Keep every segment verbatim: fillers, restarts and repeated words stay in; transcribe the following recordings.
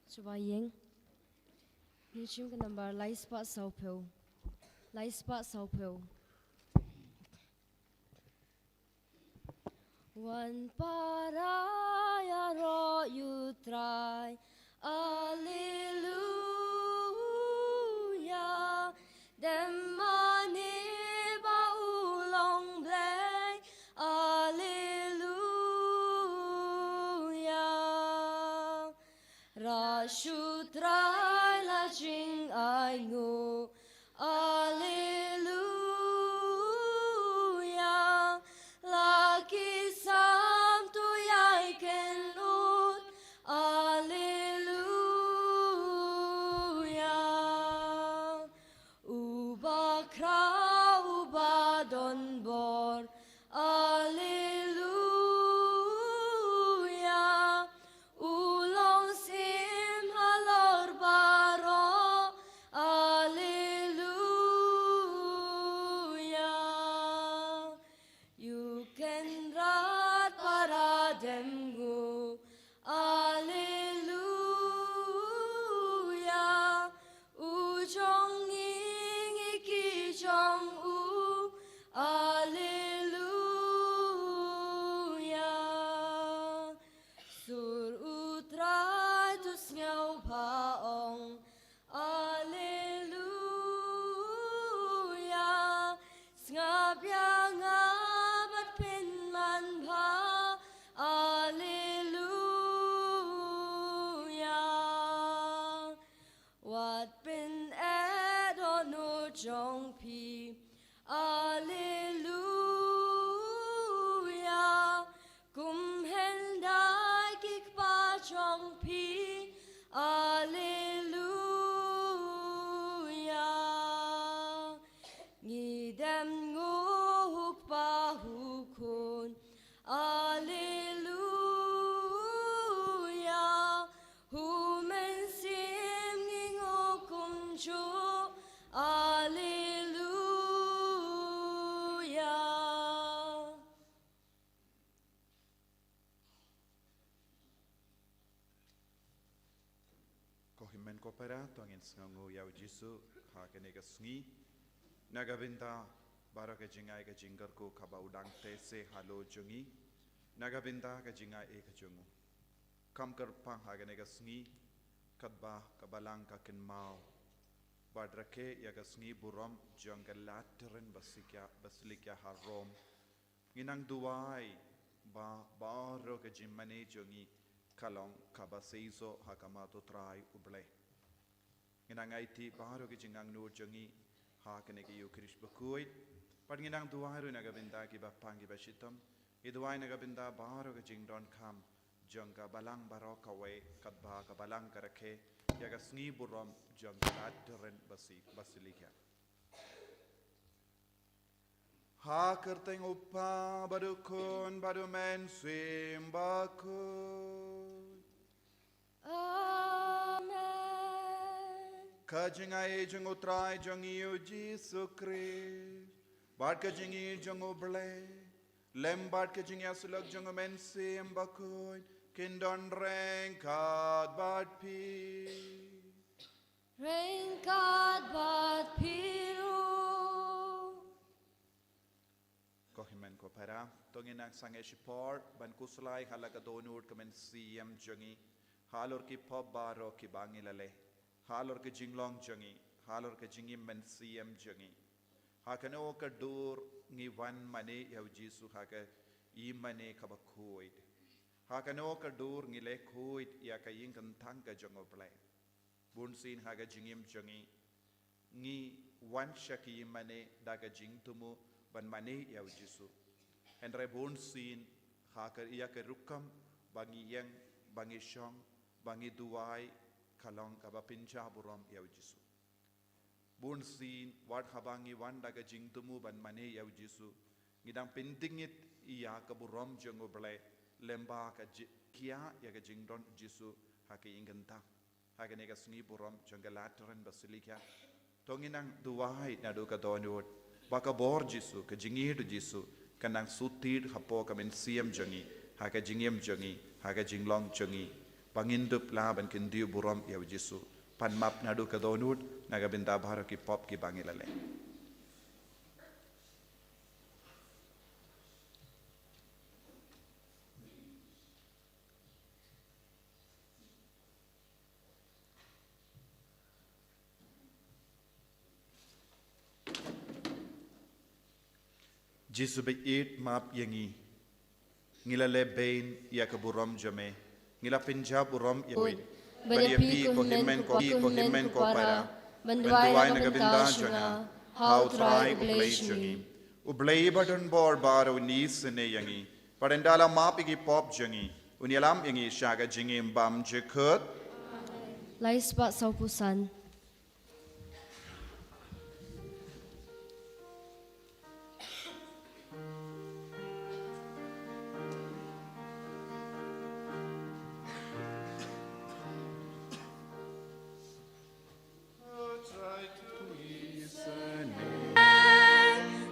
Shuwa ïeng. Ngi shim ka nambar lai spah sawphew. Lai spah sawphew. Wan para ïaroh ïa u Trai. Alleluia. Dem mane ba u long Blei. Alleluia. Ruh shu Trai la jingainguh. Alleluia. La ki sam tu ïai kynnoh. Alleluia. Uba khraw uba don bor. Alleluia. U long syiem halor baroh. Alleluia. Ïa u Kynrad para dem nguh. Alleluia. U jong ngi ngi ki jong u. Alleluia. Sur u Trai tu sngewbha ong. Alleluia. Sngap ïa nga bad pynman bha. Alleluia. Wat pyneh dohnud jong phi. Alleluia. Kum hyndai ki kpa jong phi. Alleluia. Ngi dem nguh ha u Kpa, ha u Khun. Alleluia. Ha u Mynsiem ngi nguh kumjuh. Alleluia. Ko hynmen ko para, to ngin sngewnguh ïa u Jisu ha kane ka sngi. Na ka bynta baroh ka jingai ka jingkyrkhu kaba u dang teh seh halor jong ngi. Na ka bynta ka jingai ka jong u. Kam kyrpang ha kane ka sngi, katba ka Balang ka kynmaw bad rakhe ïa ka sngi burom jong ka Lateran Basilica, Basilica ha Rome. Ngi nang duwai ba baroh ka jingmane jong ngi ka long kaba seisoh ha khmat u Trai u Blei. Ngi nang aiti baroh ka jingangnud jong ngi ha kane ka Eukharist bakhuid. Bad ngi nang duwai ruh na ka bynta kiba pang kiba shitom. Ngi duwai na ka bynta baroh ka jingdonkam jong ka Balang baroh kawei, katba ka Balang ka rakhe ïa ka sngi burom jong ka Lateran Basi-, Basilica. Ha ka kyrteng u Kpa bad u Khun bad u Mynsiem Bakhuid. Amen. Ka jingai jong u Trai jong ngi u Jisu Khrist bad ka jingïeit jong u Blei, lem bad ka jingïasyllok jong u Mynsiem Bakhuid kin don ryngkat bad phi. Ryngkat bad phi ruh. Ko hynmen ko para, to ngin nang sangeh shipor ban khuslai ha la ka dohnud ka mynsiem jong ngi halor ki pop baroh kiba ngi la leh, halor ka jinglong jong ngi, halor ka jingim mynsiem jong ngi. Ha kano ka dur ngi wan mane ïa u Jisu ha ka ïingmane kaba khuid? Ha kano ka dur ngi leh khuid ïa ka ïing kyntang ka jong u Blei? Bunsien ha ka jingim jong ngi, ngi wan sha ka ïingmane da ka jingthmu ban mane ïa u Jisu. Hynrei bunsien ha ka, ïa ka rukom ba ngi ïeng, ba ngi shong, ba ngi duwai, ka long kaba pynjah burom ïa u Jisu. Bunsien wat haba ngi wan da ka jingthmu ban mane ïa u Jisu, ngi dang pyntngit ïa ka burom jong u Blei lem bad ka ji-, khia ïa ka jingdon u Jisu ha ka ïing kyntang. Ha kane ka sngi burom jong ka Lateran Basilica, to ngin nang duwai naduh ka dohnud ba ka bor Jisu, ka jingïeit u Jisu, kan nang sutid hapoh ka mynsiem jong ngi, ha ka jingim jong ngi, ha ka jinglong jong ngi. ba ngin dup lah ban kyntiew burom ïa u Jisu. Pan map naduh ka dohnud na ka bynta baroh ki pop kiba ngi la leh. Jisu ba ïeit, map ïa ngi. Ngi la leh beiñ ïa ka burom jong me. Ngi la pynjah burom ïa me. Ban ïa phi ko hynmen ko, ko hynmen ko para, ban duwai na ka bynta jong nga ha u Trai U Blei jong ngi. U Blei ba don bor baroh un isynei ïa ngi, bad ynda la map ïa ki pop jong ngi, un ïalam ïa ngi sha ka jingim bymjukut. Lai spah sawphew san.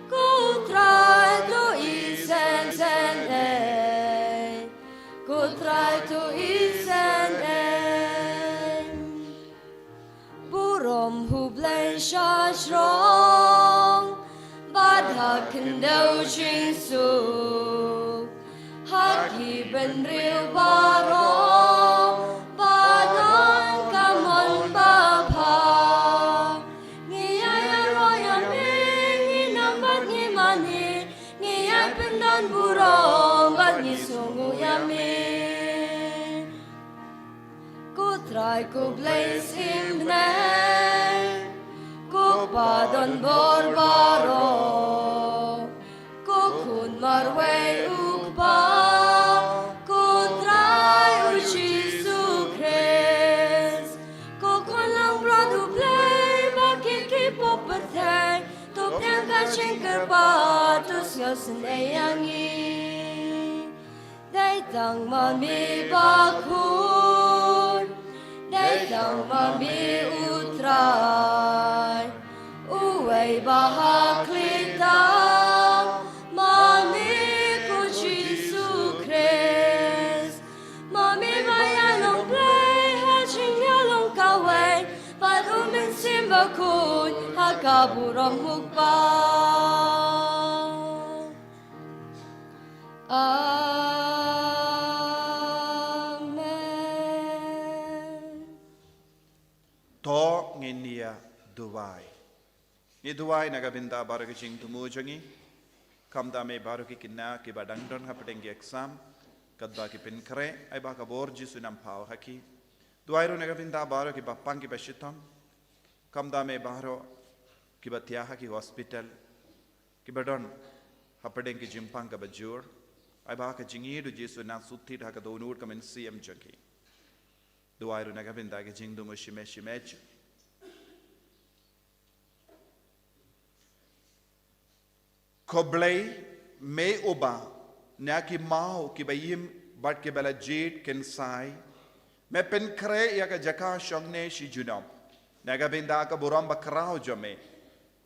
Ko Trai to isynei, ko Trai to isynei. Burom ha U Blei sha shrong, bad ha khyndew jingsuk, ha ki bynriew baroh, bad ha ka mon babha. Ngi ïa ïaroh ïa me, ngi nam bad ngi mane, ngi ïa pyndon burom bad ngi sngewnguh ïa me. Ko Trai ko Blei symbynta, ko ba don bor baroh, ko Khun marwei U Kpa, ko Trai U Jisu Khrist, ko Khun langbrot U Blei ba kit ki pop pyrthei, to pdiang ka jingkyrpad, to sngewsynei ïa ngi. Dei tang ma me Bakhun, dei tang ma me U Trai, uwei ba ha khlieh tam, ma me ko Jisu Khrist, ma me ba ïalong Blei ha jingïalong kawei bad U Mynsiem Bakhuid ha ka burom U Kpa. Amen. To ngin ïa duwai. Ngi duwai na ka bynta baroh ki jingthmu jong ngi. Khamtam ïa baroh ki khynnah kiba dang don hapdeng ki exam, katba ki pynkhreh, ai ba ka bor Jisu nang phaw ha ki. Duwai ruh na ka bynta baroh kiba pang kiba shitom. Khamtam ïa baroh kiba thiah ha ki hospital, kiba don hapdeng ki jingpang kaba jur, ai ba ka jingïeit U Jisu nang suk thied ha ka dohnud ka mynsiem jong ki. Duwai ruh na ka bynta ki jingthmu shimet shimet. Ko Blei, me uba na ki maw kiba im bad kiba la jied kynsai me pynkhreh ïa ka jaka shongne shi junom, na ka bynta ka burom bakhraw jong me,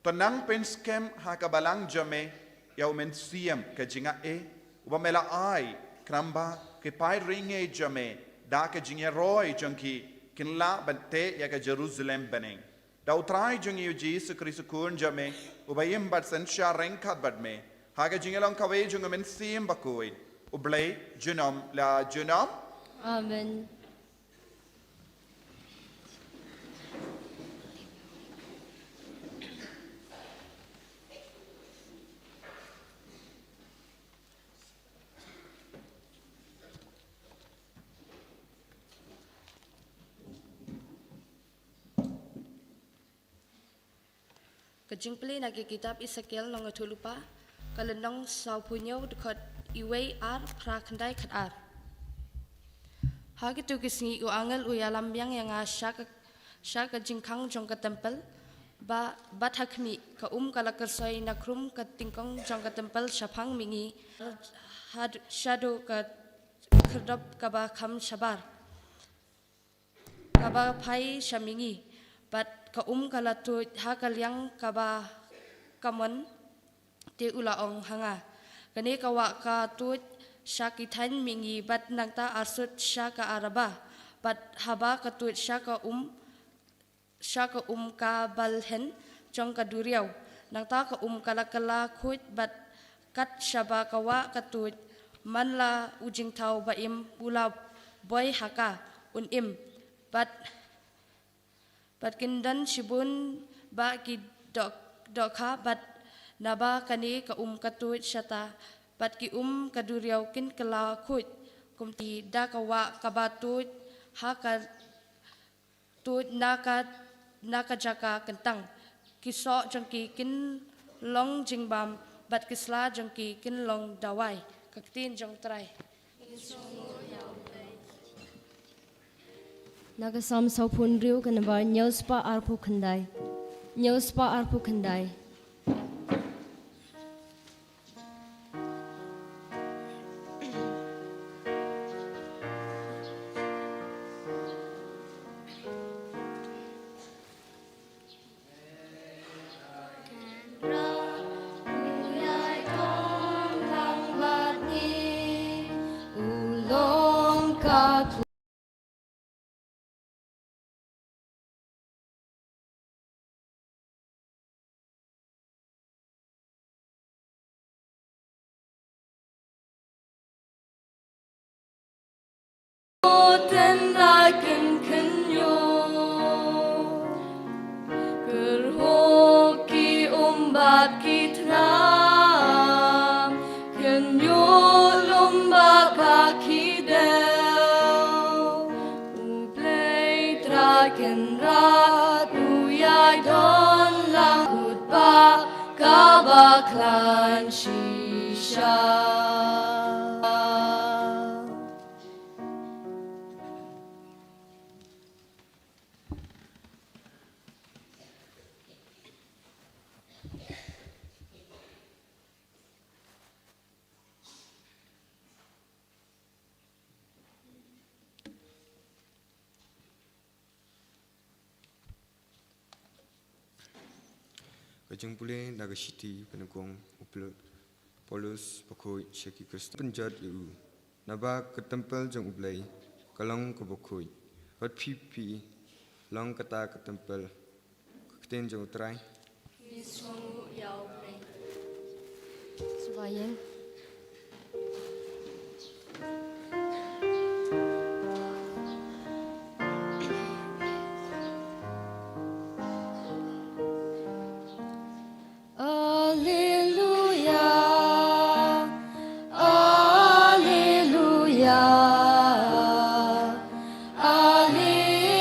to nang pynskhem ha ka balang jong me ïa U Mynsiem ka jingaiei, uba me la ai, khnang ba ki paid ryngiej jong me, da ka jingïaroi jong ki, kin lah ban teh ïa ka Jerusalem bneng. Da U Trai jong ngi U Jisu Khrist U Khun jong me, uba im bad synshar ryngkat bad me ha ka jingïalong kawei jong U Mynsiem Bakhuid, U Blei junom la junom. Amen. Ka jingpule na ka kitab Esekiel nongathuhlypa, ka lynnong sawphew hynñiew, dkhot uwei, ar, phra, khyndai, khatar. Ha kito ki sngi u angel u ïalam biang ïa nga sha ka, sha ka jingkhang jong ka templ, ba, bad ha khmih, ka um ka la kyrsoi na khrum ka tyngkong jong ka templ shaphang mihngi, had-, shaduh ka khyrdop kaba kham shabar, kaba phai sha mihngi, bad ka um ka la tuid ha ka liang kaba kamon. Te u la ong ha nga, kane ka wah ka tuid sha ki thaiñ mihngi bad nangta arsut sha ka Araba, bad haba ka tuid sha ka um sha ka um ka balhyn jong ka duriaw. Nangta ka um ka la kylla khuid bad kat shaba ka wah ka tuid, man la u jingthaw ba im u la boi ha ka, un im. Bad, bad kin don shibun bah ki doh-, dohkha bad naba kane ka um ka tuid shata, bad ki um ka duriaw kin kylla khuid. Kumta da ka wah kaba tuid ha ka tuid na ka, na ka jaka kyntang. Ki soh jong ki kin long jingbam, bad ki sla jong ki kin long dawai. Ka ktien jong U Trai. Na ka Salm sawphew hynriew, ka nambar hynñiew spah arphew khyndai. Hynñiew spah arphew khyndai. Tynrai kin khynñiuh, kyrhuh ki um bad ki thngan, khynñiuh lum bad ba khyndew. U Blei Trai Kynrad u ïai don lang, khut ba kaba khlaiñ shisha. Ka jingpule na ka shithi ba nyngkong u Pol-, Paulus bakhuid sha ki Khristan. Pynjot ïa u. Naba ka templ jong U Blei ka long kaba khuid, bad phi, phi long kata ka templ. Ka ktien jong U Trai. Sngewbha ïa U Blei. Sngewbha ïa. Alleluia, alleluia, alleluia.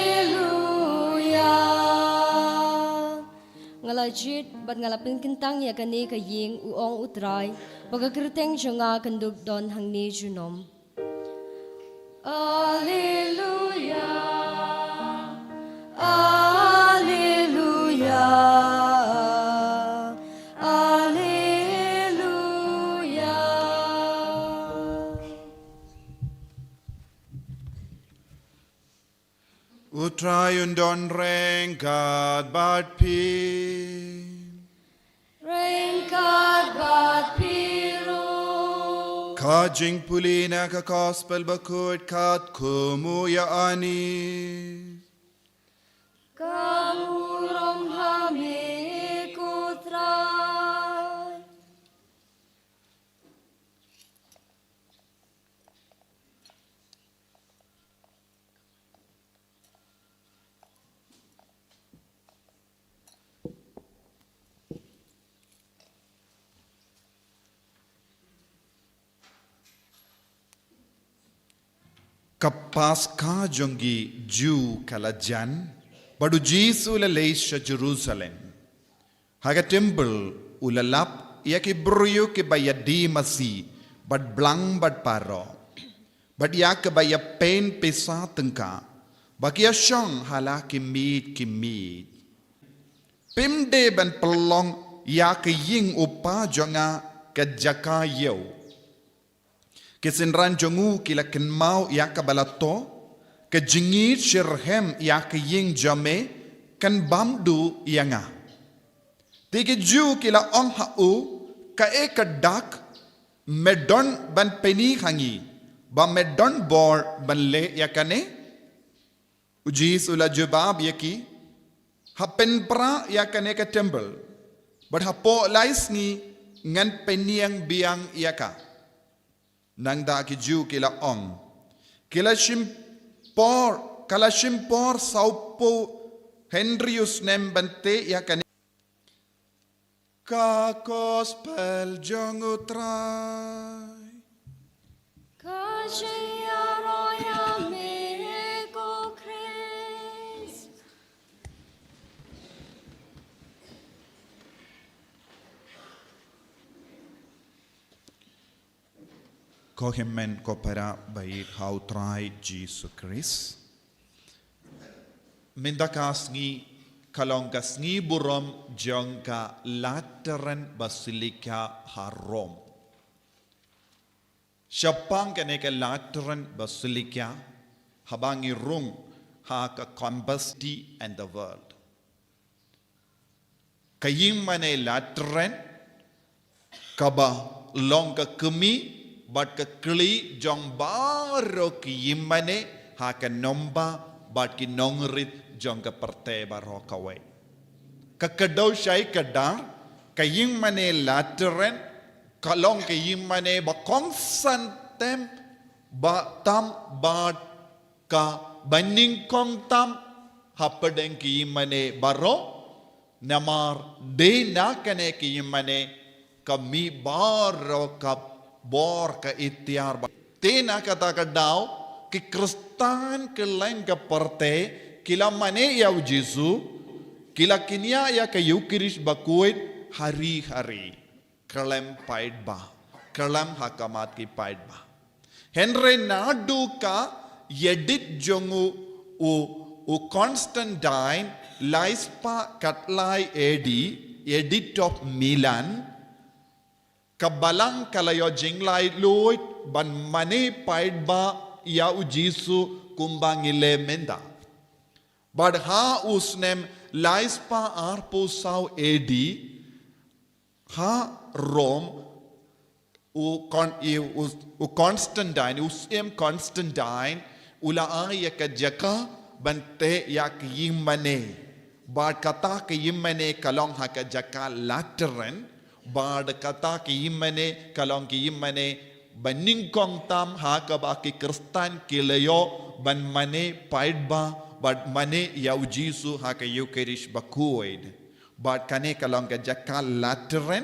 Nga la jied bad nga la pynkyntang ïa kane ka ïing, u ong U Trai, ba ka kyrteng jong nga kan dup don hangne junom. Alleluia, alleluia, alleluia. U Trai un don ryngkat bad phi. Ryngkat bad phi ruh. Ka jingpule na ka Gospel bakhuid katkum u Ïoannis. Ka burom ha me ko Trai. Ka Paska jong ki Jiw ka la jan, bad u Jisu u la leit sha Jerusalem. Ha ka templ u la lap ïa ki briew kiba ïadie masi bad blang bad paralok, bad ïa kiba ïapeit pisa tyngka, ba ki ïashong ha la ki miej ki miej. Phim dei ban pynlong ïa ka ïing u Kpa jong nga ka jaka ïew. Ki synran jong u ki la kynmaw ïa kaba la thoh, ka jingïeit shitrhem ïa ka ïing jong me kan bam duh ïa nga. Te ki Jiw ki la ong ha u, kaei ka dak me don ban pyni ha ngi, ba me don bor ban leh ïa kane? U Jisu u la jubab ïa ki, ha pynpra ïa kane ka temple, bad hapoh lai sngi ngan pynïeng biang ïa ka. Nangta ki Jiw ki la ong, ki la shim por, ka la shim por sawphew hynriew snem ban teh ïa kane. Ka gospel jong U Trai. Ka jingïaroh ïa me ko Khrist. Ko hynmen ko para baieit ha U Trai Jisu Khrist. Mynta ka sngi ka long ka sngi burom jong ka Lateran Basilica ha Rome. Shaphang kane ka Lateran Basilica, haba ngi rung ha ka Compass City and the World. Ka ïingmane Lateran, kaba long ka kmie bad ka khlieh jong baroh ki ïingmane ha ka nomba bad ki nongrit jong ka pyrthei baroh kawei. Ka kdew shai kdar, ka ïingmane Lateran ka long ka ïingmane ba kongsan tam, ba tam bad kaba nyngkong tam hapdeng ki ïingmane baroh. Namar dei na kane ka ïingmane ka mih baroh ka bor ka iktiar. Te na kata ka daw ki Khristan kylleng ka pyrthei ki la mane ïa U Jisu, ki la kñia ïa ka Ïukharist Bakhuid ha ri ha ri. Khlem paidbah, khlem ha khmat ki paidbah. Hynrei naduh ka edict jong u, u, u Constantine, lai spah khatlai A D, Edict of Milan, ka balang ka la ïoh jinglaitluid ban mane paidbah ïa U Jisu kumba ngi leh mynta. Bad ha u snem lai spah arphew saw A D, ha Rome, u Con-, i, u, u Constantine, u Syiem Constantine, u la ai ïa ka jaka ban teh ïa ka ïingmane. Bad kata ka ïingmane ka long ha ka jaka Lateran, bad kata ka ïingmane ka long ka ïingmane ba nyngkong tam ha kaba ki Khristan ki la ïoh ban mane paidbah, bad mane ïa U Jisu ha ka Ïukharist Bakhuid. Bad kane ka long ka jaka Lateran,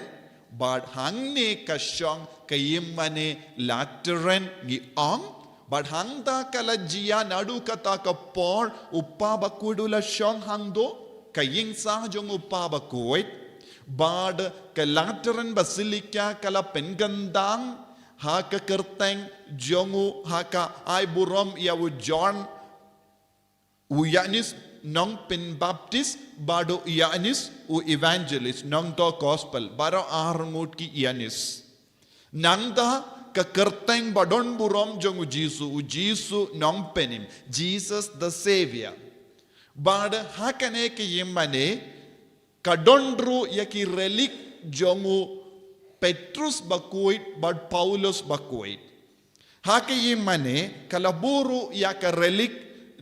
bad hangne ka shong ka ïingmane Lateran ngi ong, bad hangta ka la jia naduh kata ka por u Pa Bakhuid u la shong hangto, ka ïingsah jong u Pa Bakhuid, bad ka Lateran Basilica ka la pynkyndang ha ka kyrteng jong u ha ka ai burom ïa u John u Ïanis nongpynbaptis, bad u Ïanis u evangelist, nongthoh gospel, baroh arngut ki Ïanis. Nangta ka kyrteng ba don burom jong u Jisu, u Jisu nongpynim, Jesus the Savior. Bad ha kane ka ïingmane ka don ruh ïa ki relic jong u Petrus Bakhuid bad Paulus Bakhuid. Ha ka ïingmane ka la buh ruh ïa ka relic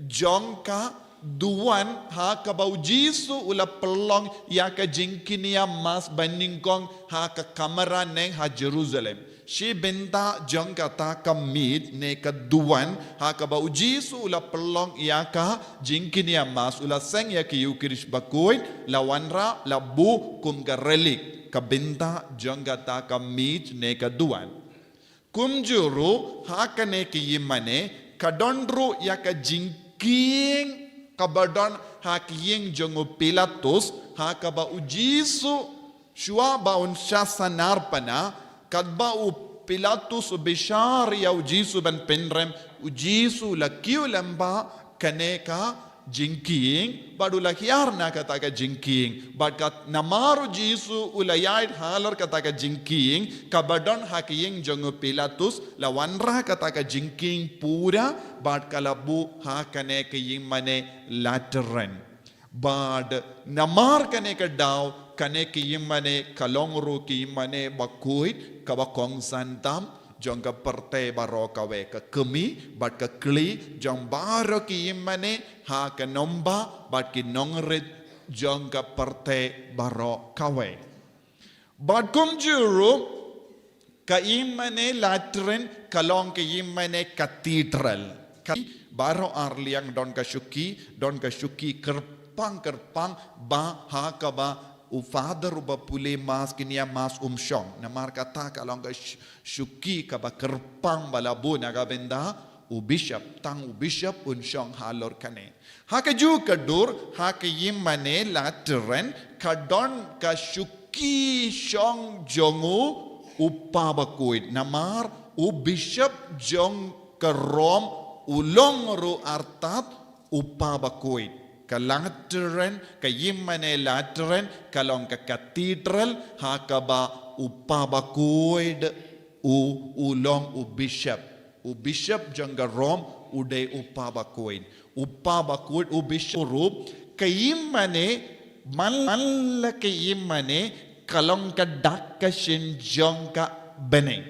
jong ka duwan ha kaba u Jisu u la pynlong ïa ka jingkñia Mass ba nyngkong ha ka kamra neng ha Jerusalem. Shi bynta jong kata ka miej ne ka duwan ha kaba u Jisu u la pynlong ïa ka jingkñia Mass, u la seng ïa ka Ïukharist Bakhuid, la wanrah, la buh kum ka relic, ka bynta jong kata ka miej ne ka duwan. Kumjuh ruh ha kane ka ïingmane ka don ruh ïa ka jingkieng kaba don ha ka ïing jong u Pilatus, ha kaba u Jisu shuwa ba un shah sanar pana, katba u Pilatus u bishar ïa u Jisu ban pynrem, u Jisu u la kiew lyngba kane ka jingkieng, bad u la hiar na kata ka jingkieng, bad kat namar u Jisu u la ïaid halor kata ka jingkieng kaba don ha ka ïing jong u Pilatus, la wanrah kata ka jingkieng pura, bad ka la buh ha kane ka ïingmane Lateran. Bad namar kane ka daw, kane ka ïingmane ka long ruh ka ïingmane bakhuid kaba kongsan tam jong ka pyrthei baroh kawei, ka kmie bad ka kli jong baroh ki ïingmane ha ka nongbah bad ki nongrit jong ka pyrthei baroh kawei. Bad kumjuh ruh ka ïingmane Lateran ka long ka ïingmane cathedral. Ka baroh arliang don ka shuki, don ka shuki kyrpang kyrpang ba ha kaba u father uba pule mass, ki nia mass um shong. Namar kata ka long ka sh-, shuki kaba kyrpang ba la buh na ka bynta u bishop, tang u bishop un shong halor kane. Ha kajuh ka dur, ha ka ïingmane Lateran ka don ka shuki shong jong u, u Papa Bakhuid. Namar u bishop jong ka Rom u long ruh artat u Papa Bakhuid. Ka Lateran, ka ïingmane Lateran ka long ka cathedral ha kaba u Papa Bakhuid u, u long u bishop. U bishop jong ka Rom u dei u Papa Bakhuid. U Papa Bakhuid, u bishop ruh, ka ïingmane, man la ka ïingmane ka long ka dak ka shin jong ka bneng.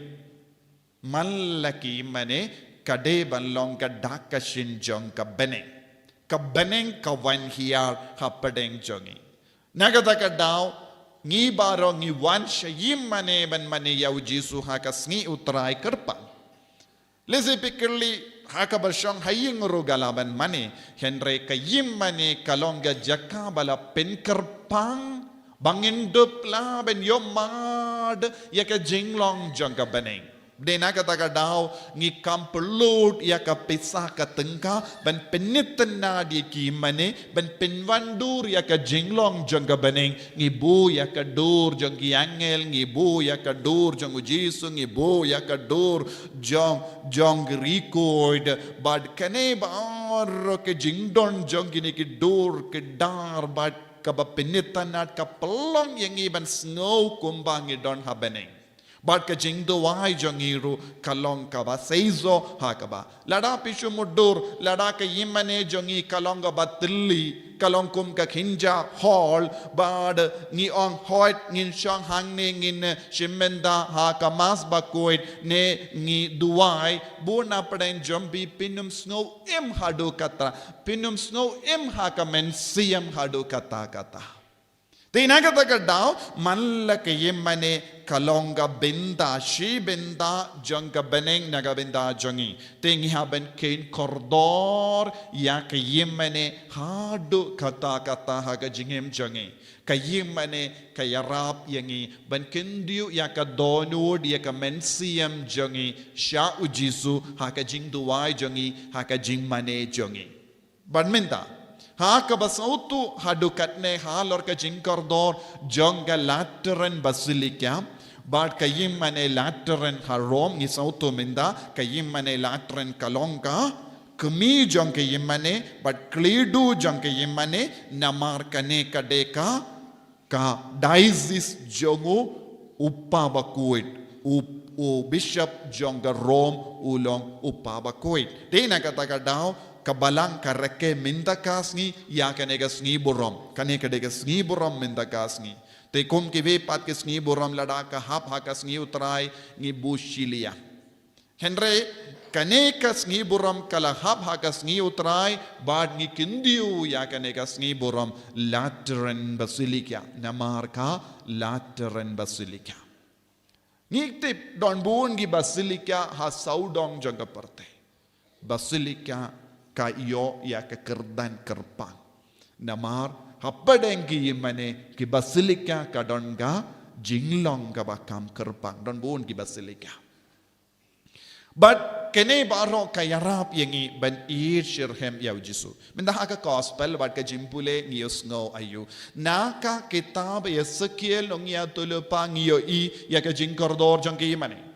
Man la ka ïingmane ka dei ban long ka dak ka shin jong ka bneng. Ka bneng ka wan hiar hapdeng jong ngi. Na kata ka daw, ngi baroh ngi wan sha ïingmane ban mane ïa u Jisu ha ka sngi u Trai kyrpang. Lehse phi kylli, ha kaba shong ha ïing ruh nga lah ban mane, hynrei ka ïingmane ka long ka jaka ba la pynkyrpang ba ngin dup lah ban ïohmad ïa ka jinglong jong ka bneng. Dei na kata ka daw ngi kam pynlut ïa ka pisa ka tyngka ban pynitynnad ïa ki ïingmane, ban pynwandur ïa ka jinglong jong ka bneng. Ngi buh ïa ka dur jong ki angel, ngi buh ïa ka dur jong u Jisu, ngi buh ïa ka dur jong, jong ki rikoi. Bad kane baroh ka jingdon jong kine ki dur ki dar bad kaba pynitynnad ka pynlong ïa ngi ban sngew kumba ngi don ha bneng. Bad ka jingduwai jong ngi ruh ka long kaba seisoh ha kaba. Lada phi shu mutdur, lada ka ïingmane jong ngi ka long kaba tylli, ka long kum ka kynja hall, bad ngi ong hooid ngin shong hangne ngin shim bynta ha ka Mass Bakhuid ne ngi duwai, bun na pdeng jong phi phin ym sngew im haduh katta, phin ym sngew im ha ka mynsiem haduh katta katta. Te na kata ka daw, man la ka ïingmane ka long ka bynta, shi bynta jong ka bneng na ka bynta jong ngi. Te ngi hap ban kheiñ kordor ïa ka ïingmane haduh katta katta ha ka jingim jong ngi. Ka ïingmane ka ïarap ïa ngi ban kyntiew ïa ka dohnud ïa ka mynsiem jong ngi sha u Jisu ha ka jingduwai jong ngi, ha ka jingmane jong ngi. Bad mynta, ha kaba sngewthuh haduh katne halor ka jingkordor jong ka Lateran Basilica, bad ka ïingmane Lateran ha Rom, ngi sngewthuh mynta ka ïingmane Lateran ka long ka kmie jong ka ïingmane, bad khliew jong ka ïingmane, namar kane ka dei ka ka diocese jong u, u Papa Bakhuid, u, u bishop jong ka Rom u long u Papa Bakhuid. Te na kata ka daw, ka balang ka rakhe mynta ka sngi ïa kane ka sngi burom. Kane ka dei ka sngi burom mynta ka sngi. Te kum kiwei pat ki sngi burom, lada ka hap ha ka sngi u Trai ngi buh shiliang. Hynrei kane ka sngi burom ka la hap ha ka sngi u Trai, bad ngi kyntiew ïa kane ka sngi burom Lateran Basilica, namar ka Lateran Basilica. Ngi tip don bun ki basilica ha sawdong jong ka pyrthei. Basilica ka ïoh ïa ka kyrdan kyrpang. Namar hapdeng ki ïingmane, ki basilica ka don ka jinglong kaba kham kyrpang. Don bun ki basilica. Bad kane baroh ka ïarap ïa ngi ban ïeit shitrhem ïa u Jisu. Mynta ha ka gospel bad ka jingpule ngi ïohsngew aïu? Na ka kitab Esekiel nongïathuhlypa ngi ïohi ïa ka jingkordor jong ka ïingmane.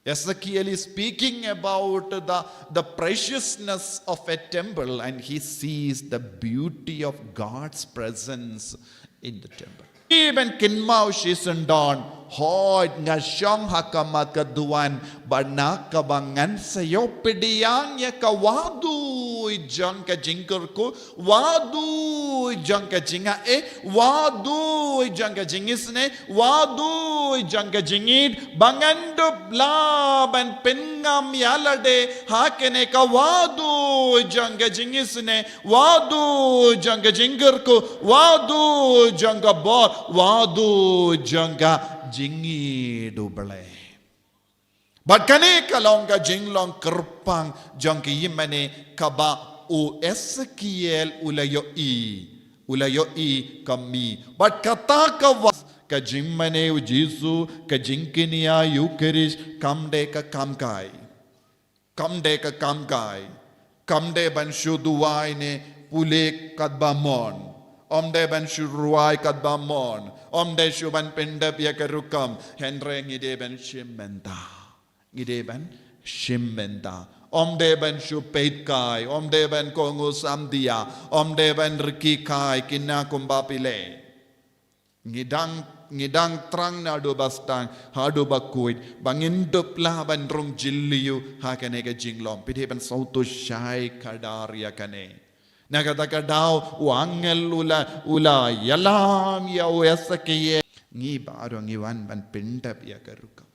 Ezekiel is speaking about the, the preciousness of a temple, and he sees the beauty of God's presence in the temple. Ngi ban kynmaw shisyndon Hooid, nga shong ha ka mat ka duwan, bad na kaba ngan sa ïoh pdiang ïa ka wadu jong ka jingkyrkhu, wadu jong ka jingai, wadu jong ka jingisnei, wadu jong ka jingïeid, ba ngan dup lah ban pynngam ïa lade ha kane ka wadu jong ka jingisnei, wadu jong ka jingkyrkhu, wadu jong ka bor, wadu jong ka jingïeid U Blei. Bad kane ka long ka jinglong kyrpang jong ka ïingmane kaba u Esekiel u la ïohi, u la ïohi ka mih. Bad kata ka wa-, ka jingmane u Jisu, ka jingkñia Ïukharist, kam dei ka kam kai. Kam dei ka kam kai. Kam dei ban shu duwai ne pule katba mon. Ym dei ban shu rwai katba mon. Ym dei shu ban pyndep ïa ka rukom. Hynrei ngi dei ban shim bynta. Ngi dei ban shim bynta. Ym dei ban shu peit kai. Ym dei ban kohnguh samdia. Ym dei ban rkhie kai kine kumba phi leh. Ngi dang, ngi dang thrang naduh ba sdang haduh ba khuid, ba ngin dup lah ban rung jylliew ha kane ka jinglong. Phi dei ban sngewthuh shai khublei ïa kane. Na kata ka daw u angel u la, u la ïalam ïa u Esekiel. Ngi baroh ngi wan ban pyndep ïa ka rukom.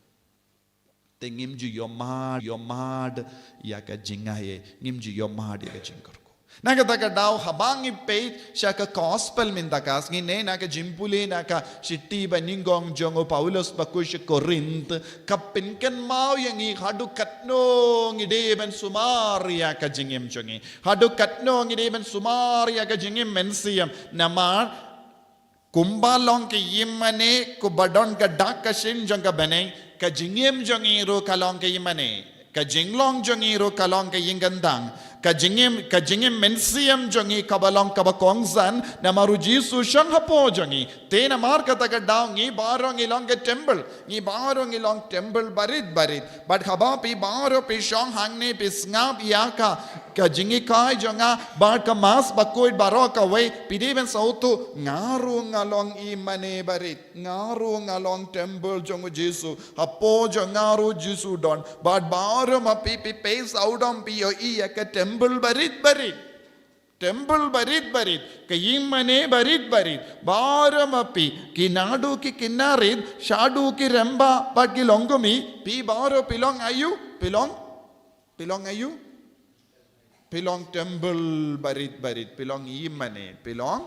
Te ngim ju ïohmad, ïohmad ïa ka jingai, ngim ju ïohmad ïa ka jingkyrkhu. Na kata ka daw haba ngi peit sha ka gospel mynta ka sngi ne na ka jingpule na ka shithi banyngkong jong u Paulus ba khuid sha Korinth, ka pynkynmaw ïa ngi haduh katno ngi dei ban sumar ïa ka jingim jong ngi. Haduh katno ngi dei ban sumar ïa ka jingim mynsiem. Namar kumba long ka ïingmane, kumba don ka dak ka shin jong ka bneng, ka jingim jong ngi ruh ka long ka ïingmane. Ka jinglong jong ngi ruh ka long ka ïingkyndang. Ka jingim, ka jingim mynsiem jong ngi kaba long kaba kongsan, namar u Jisu shong hapoh jong ngi. Te namar kata ka daw ngi baroh ngi long ka temple. Ngi baroh ngi long temple barit barit. Bad haba phi baroh phi shong hangne phi sngap ïa ka, ka jinghikai jong nga, bad ka mass ba khuid baroh kawei, phi dei ban sngewthuh, nga ruh nga long ïingmane barit, nga ruh nga long temple jong u Jisu, hapoh jong nga ruh u Jisu u don, bad baroh ma phi phi peit sawdong phi ïohi ïa ka temple barit barit. Temple barit barit, ka ïingmane barit barit, baroh ma phi, ki naduh ki khynnah rit, shaduh ki rangbah, bad ki longkmie, phi baroh phi long aïu, phi long, phi long aïu, phi long temple barit barit, phi long ïingmane, phi long,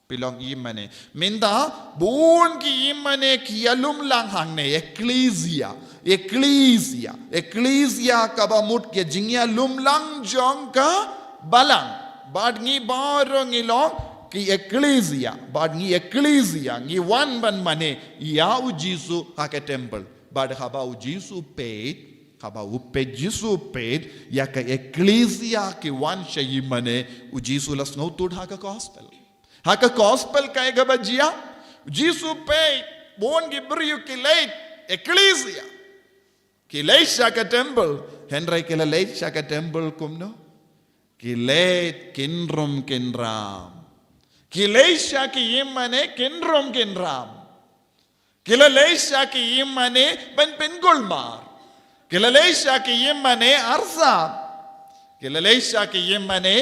phi long ïingmane. Mynta, bun ki ïingmane ki ïalum lang hangne, ekklesia, ekklesia, ekklesia kaba mut ka jingïalum lang jong ka balang. Bad ngi baroh ngi long ki ekklesia, bad ngi ekklesia, ngi wan ban mane ïa u Jisu ha ka temple. Bad haba u Jisu peit, haba u peit Jisu peit ïa ka ekklesia ki wan sha ïingmane, u Jisu la sngewthuh ha ka gospel. Ha ka gospel kaei kaba jia, u Jisu peit bun ki briew ki leit ekklesia. Ki leit sha ka temple, hynrei ki la leit sha ka temple kumno? Ki leit kynrum kynram. Ki leit sha ki ïingmane kynrum kynram. Ki la leit sha ki ïingmane ban pynkulmar. Ki la leit sha ki ïingmane arsap. Ki la leit sha ki ïingmane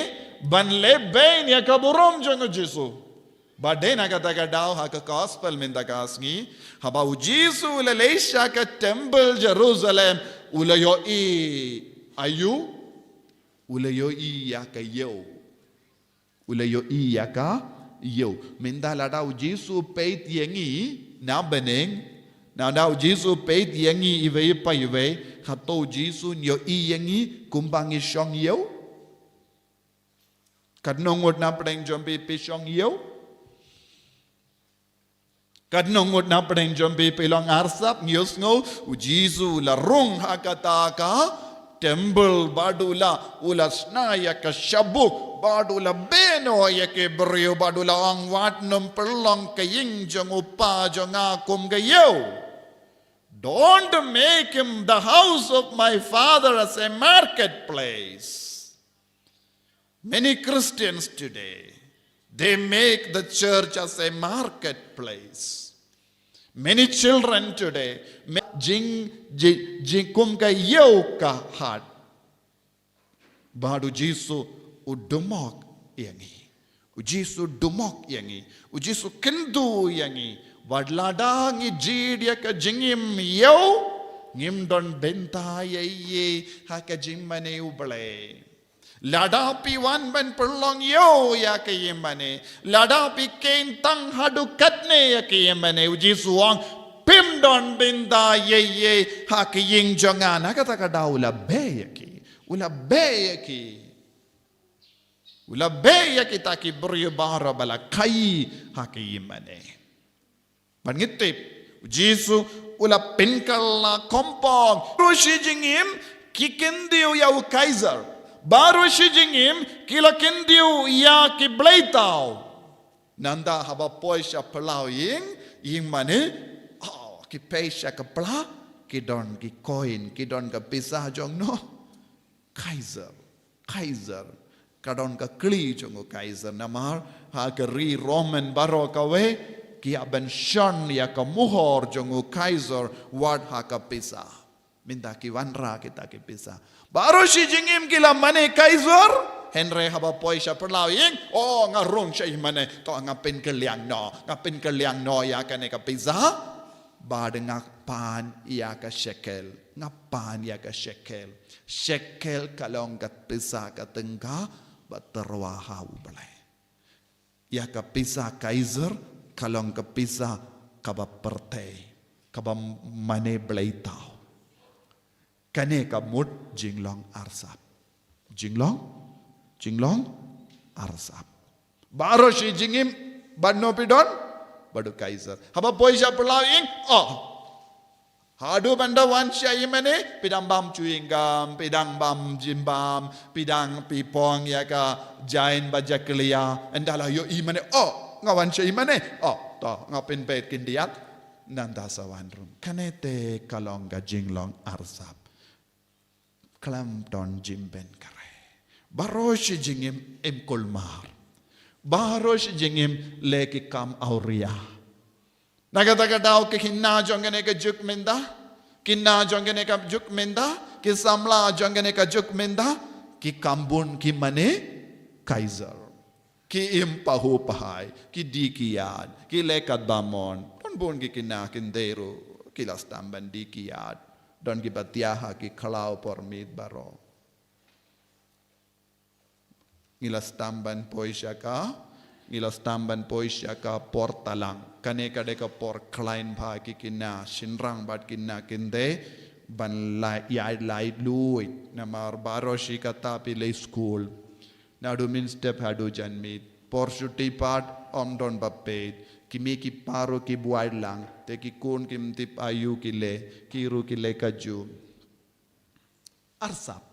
ban leh beiñ ïa ka burom jong u Jisu. Bad dei na kata ka daw ha ka gospel mynta ka sngi, haba u Jisu u la leit sha ka temple Jerusalem, u la ïohi aïu, u la ïohi ïa ka ïew. U la ïohi ïa ka ïew. Mynta lada u Jisu peit ïa ngi na bneng, lada u Jisu peit ïa ngi iwei pa iwei, hato u Jisu un ïohi ïa ngi kumba ngi shong ïew? Katno ngut na pdeng jong phi phi shong ïew? Katno ngut na pdeng jong phi phi long arsap? Ngi ïohsngew u Jisu u la rung ha kata ka temple bad u la, u la shna ïa ka shabuk bad u la beh noh ïa ki briew bad u la ong, wat nym pynlong ka ïing jong u Pa jong nga kum ka ïew. Don't make him the house of my Father as a marketplace. Many Christians today, they make the church as a marketplace. Many children today, me-, jing, jing, jing kum ka ïew ka hat. Bad u Jisu u dumok ïa ngi. U Jisu u dumok ïa ngi. U Jisu u kyntu ïa ngi. Wat lada ngi jied ïa ka jingim ïew, ngim don bynta ïa ïa ha ka jingmane U Blei. Lada phi wan ban pynlong ïew ïa ka ïingmane, lada phi kheiñ tang haduh katne ïa ka ïingmane, u Jisu u ong, phim don bynta ïa ïa ha ka ïing jong nga. Na kata ka daw u la beh ïa ki, u la beh ïa ki, u la beh ïa kita ki briew baroh ba la khaii ha ka ïingmane. Bad ngi tip, u Jisu u la pynkylla kompong. Baroh shi jingim ki kyntiew ïa u Kaiser. Baroh shi jingim ki la kyntiew ïa ki bleitaw. Nangta haba poi sha phyllaw ïing, ïingmane, oh, ki poi sha ka pla, ki don ki coin, ki don ka pisa jong no. Kaiser, Kaiser. Ka don ka kli jong u Kaiser namar ha ka ri Roman baroh kawei ki ïa ban shon ïa ka muhor jong u Kaiser wat ha ka pisa. Mynta ki wanrah kita ki pisa. Baroh shi jingim ki la mane Kaiser. Hynrei haba poi sha phyllaw ïing, oh, nga rung sha ïingmane, to nga pynkylliang noh, nga pynkylliang noh ïa kane ka pisa. Bad nga pan ïa ka shekel, nga pan ïa ka shekel. Shekel ka long ka pisa ka tyngka ba tyrwa ha U Blei. Ïa ka pisa Kaiser ka long ka pisa kaba pyrthei, kaba mane bleitaw. Kane ka mut jinglong arsap. Jinglong, jinglong arsap. Baroh shi jingim bad no phi don, bad u Kaiser. Haba poi sha phyllaw ïing, oh. Haduh ban da wan sha ïingmane, phi dang bam chewing gum, phi dang bam jimbam, phi dang phi pong ïa ka Giant ba jakhlia, ynda la ïoh ïingmane, oh, nga wan sha ïingmane, oh, to, nga pynbeit khyndiat, nangta sa wan ruh. Kane te ka long ka jinglong arsap. Khlem don jingpynkhreh. Baroh shi jingim im kulmar. Baroh shi jingim leh ki kam awria. Na kata ka daw ki khynnah jong kane ka juk mynta, ki khynnah jong kane ka juk mynta, ki samla jong kane ka juk mynta, ki kam bun ki mane Kaiser. Ki im pahuh pahai, ki die ki ïaid, ki leh katba mon. Don bun ki khynnah khyndai ruh ki la sdang ban die ki ïaid. Don kiba thiah ha ki khlaw por miet baroh. Ngi la sdang ban poi sha ka, ngi la sdang ban poi sha ka por talang. Kane ka dei ka por khlaiñ bha ki khynnah shynrang bad khynnah khyndai ban la ïaid laitluid. Namar baroh shi katta phi leit skul. Naduh mynstep haduh janmiet. Por shuti pat ym don ba peit. Ki mei ki pa ruh ki buaid lang. Te ki khun kim tip aïu ki leh. Ki ruh ki leh kajuh. Arsap.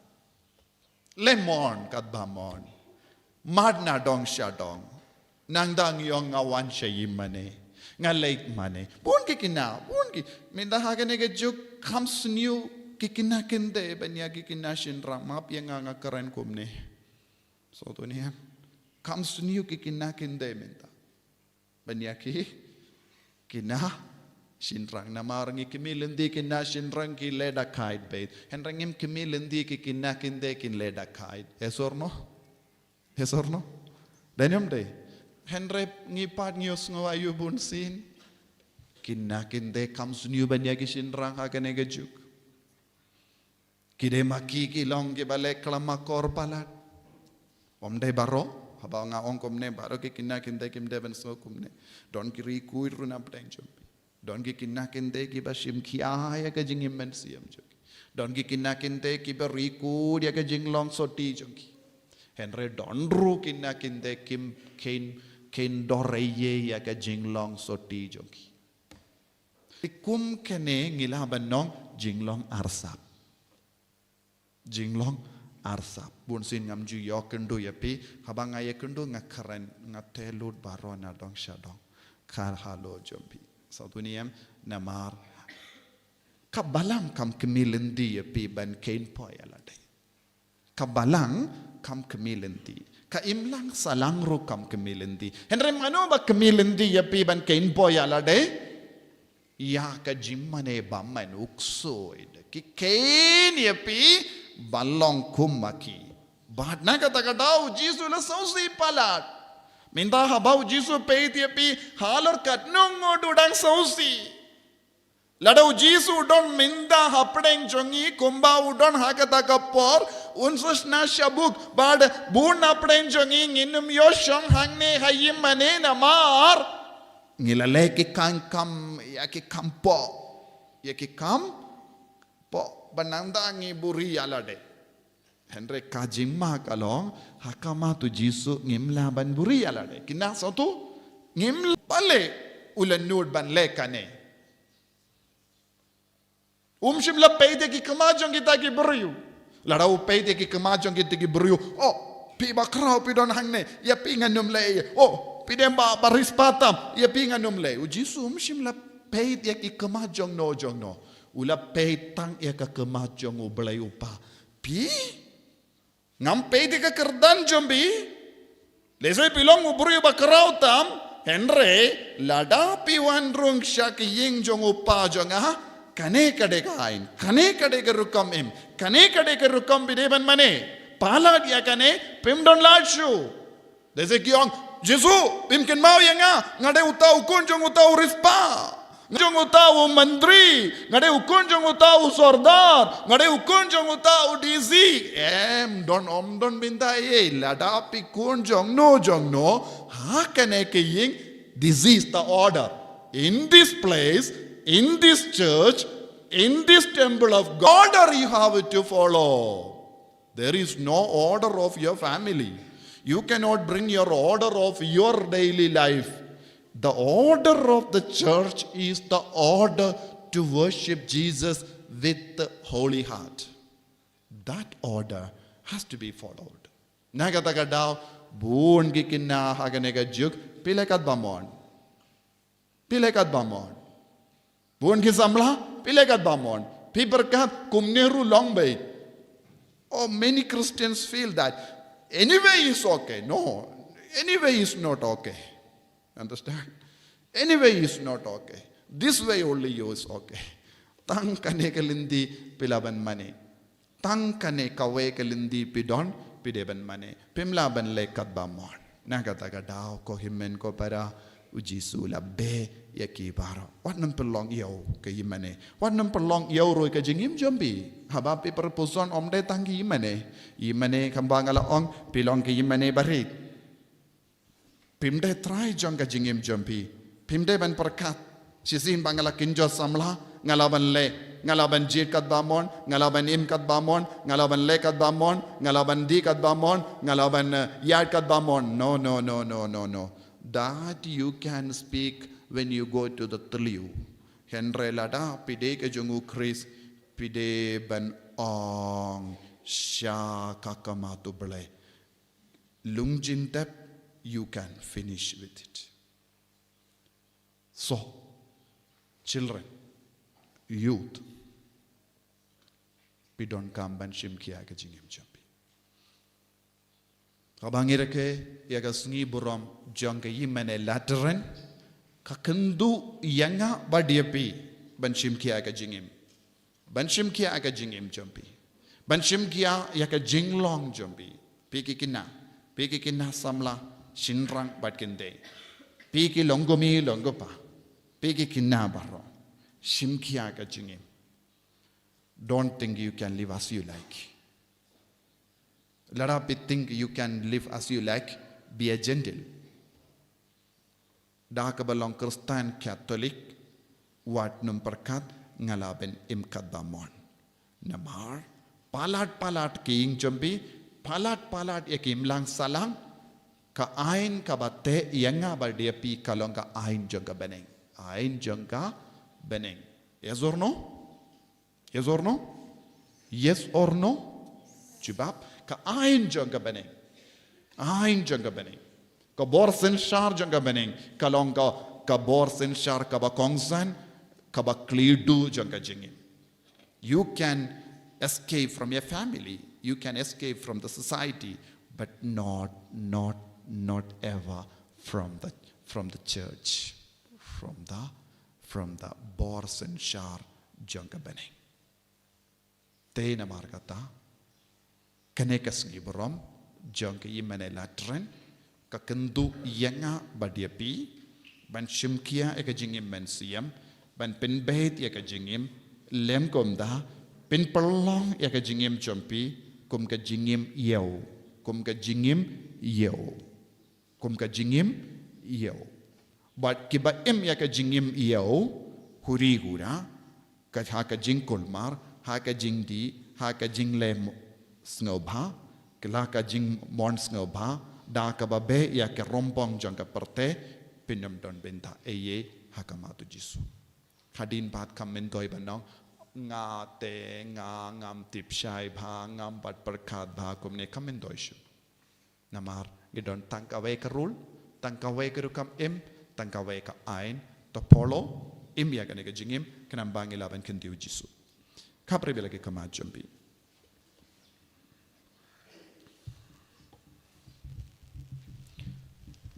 Leh mon katba mon. Mad na dong sha dong. Nang dang ïong nga wan sha ïingmane. Nga leit mane. Bun ki khynnah. Bun ki. Mynta ha kane ka juk kam sniew ki khynnah khyndai ban ïa ki khynnah shynrang. Map ïa nga nga kren kumne. Sngewthuh ne em? Kam sniew ki khynnah khyndai mynta ban ïa ki khynnah shynrang. Namar ngi khmih lynti khynnah shynrang ki leh da khaid beit. Hynrei ngim khmih lynti ki khynnah khyndai kin leh da khaid. Yes or no? Yes or no? Dei ne ym dei? Hynrei ngi pat ngi ïohsngew aïu bunsien. Khynnah khyndai kam sniew ban ïa ki shynrang ha kane ka juk. Ki dei ma ki ki long kiba leh khlem akor palat. Ym dei baroh, haba nga ong kumne baroh ki khynnah khyndai kim dei ban sngew kumne. Don ki riewkhuid ruh na pdeng jong phi. Don ki khynnah khyndai kiba shim khia ïa ka jingim mynsiem jong ki. Don ki khynnah khyndai kiba riewkhuid ïa ka jinglong sotti jong ki. Hynrei don ruh khynnah khyndai kim kheiñ, kheiñ dor ei ei ïa ka jinglong sotti jong ki. Te kum kane ngi lah ban ong jinglong arsap. Jinglong arsap. Bunsien ngam ju ïoh kynduh ïa phi, haba nga ïa kynduh nga kren, nga tei lut baroh na dong sha dong. Ka halor jong phi. Sngewthuh ne em? Namar ka Balang kam khmih lynti ïa phi ban kheiñ poi ïa lade. Ka Balang kam khmih lynti. Ka imlang sahlang ruh kam khmih lynti. Hynrei mano ba khmih lynti ïa phi ban kheiñ poi ïa lade? ïa ka jingmane bymman, u ksuid. Ki kheiñ ïa phi ban long kum ma ki. Bad na kata ka daw u Jisu u la sngewsih palat. Mynta haba u Jisu u peit ïa phi, halor katno ngut u dang sngewsih. Lada u Jisu u don mynta hapdeng jong ngi kumba u don ha kata ka por, un sa shna shabuk, bad bun hapdeng jong ngi ngin ym ïoh shong hangne ha ïingmane namar ngi la leh ki kam, kam, ïa ki kam pop, ïa ki kam pop, ba nangta ngi buhrieh ïa lade. Hynrei ka jingma ka long, ha khmat u Jisu ngim lah ban buhrieh ïa lade. Kine sawtu, ngim lah, balei u la nud ban leh kane. Um shym la peit ïa ki khmat jong kita ki briew. Lada u peit ïa ki khmat jong kita ki briew, oh, phi bakhraw phi don hangne, ïa phi ngan ym leh. Oh, phi dei ba, ba riewspah tam, ïa phi ngan ym leh. U Jisu um shym la peit ïa ki khmat jong no jong no. U la peit tang ïa ka khmat jong U Blei U Kpa. Phi? Ngam peit ïa ka kyrdan jong phi. Lehse phi long u briew bakhraw tam, hynrei lada phi wan rung sha ka ïing jong U Kpa jong nga, kane ka dei ka aiñ, kane ka dei ka rukom im, kane ka dei ka rukom phi dei ban mane. Palat ïa kane, phim don lad shuh. Lehse ki ong, Jisu, phim kynmaw ïa nga, nga dei uta u khun jong uta u riewspah, jong uta u myntri, nga dei u khun jong uta u sordar, nga dei u khun jong uta u D C. Em, don, ym don bynta ei, lada phi khun jong no jong no, ha kane ka ïing, this is the order. In this place, in this church, in this temple of God, order you have to follow. There is no order of your family. You cannot bring your order of your daily life. The order of the church is the order to worship Jesus with the holy heart. That order has to be followed. Na kata ka daw, bun ki khynnah ha kane ka juk, phi leh katba mon. Phi leh katba mon. Bun ki samla, phi leh katba mon. Phi pyrkhat kumne ruh long beit. Oh, many Christians feel that. Anyway is okay. No, anyway is not okay. Understand? Anyway is not okay. This way only is okay. Tang kane ka lynti phi lah ban mane. Tang kane kawei ka lynti phi don, phi dei ban mane. Phim lah ban leh katba mon. Na kata ka daw ko hynmen ko para, u Jisu u la beh ïa ki baroh. Wat nym pynlong ïew ka ïingmane. Wat nym pynlong ïew ruh ka jingim jong phi. Haba phi pyrphuson ym dei tang ka ïingmane. Ïingmane kumba nga la ong, phi long ka ïingmane barit. Phim dei trai jong ka jingim jong phi. Phim dei ban pyrkhat. Shisien ba nga la kynjoh samla, nga lah ban leh, nga lah ban jied katba mon, nga lah ban im katba mon, nga lah ban leh katba mon, nga lah ban die katba mon, nga lah ban, eh, ïaid katba mon. No, no, no, no, no, no. That you can speak when you go to the tliw. Hynrei lada phi dei ka jong u Khrist, phi dei ban ong sha ka khmat U Blei. Lung jingtep, you can finish with it. So, children, youth, phi donkam ban shim khia ka jingim jong phi. Haba ngi rakhe ïa ka sngi burom jong ka ïingmane Lateran, ka kynduh ïa nga bad ïa phi ban shim khia ka jingim. Ban shim khia ka jingim jong phi. Ban shim khia ïa ka jinglong jong phi. Phi ki khynnah, phi ki khynnah samla, shynrang bad kynthei. Phi ki longkmie longkpa, phi ki khynnah baroh. Shim khia ka jingim. Don't think you can live as you like. Lada phi think you can live as you like, be a Gentile. Da kaba long Khristan Katholik, wat nym pyrkhat nga lah ban im katba mon. Namar palat palat ka ïing jong phi, palat palat ïa ka imlang sahlang, ka aiñ kaba teh ïa nga bad ïa phi ka long ka aiñ jong ka bneng. Aiñ jong ka bneng. Yes or no? Yes or no? Yes or no? Jubab, ka aiñ jong ka bneng. Aiñ jong ka bneng. Ka bor synshar jong ka bneng ka long ka, ka bor synshar kaba kongsan, kaba khlieh duh jong ka jingim. You can escape from your family, you can escape from the society, but not, not, not ever from the, from the church, from the from the bor synshar jong ka bneng. Te namar kata, kane ka sngi burom jong ka ïingmane Lateran ka kynduh ïa nga bad ïa phi ban shim khia ïa ka jingim mynsiem, ban pynbeit ïa ka jingim lem kumta, pynpyrlong ïa ka jingim jong phi kum ka jingim ïew, kum ka jingim ïew, kum ka jingim ïew. Bad kiba im ïa ka jingim ïew, huri hura, ka ha ka jingkulmar, ha ka jingdih, ha ka jingleh sngewbha, ka la ka jingmon sngewbha, da kaba beh ïa ka rympong jong ka pyrthei, phin ym don bynta ei ei ha khmat u Jisu. Hadien pat kam myntoi ban ong, nga te nga ngam tip shai bha, ngam pat pyrkhat bha, kumne kam myntoi shuh. Namar ngi don tang kawei ka rule, tang kawei ka rukom im, tang kawei ka aiñ, to follow, im ïa kane ka jingim, khnang ba ngi lah ban kyntiew Jisu. Khapra bad la ki khmat jong phi.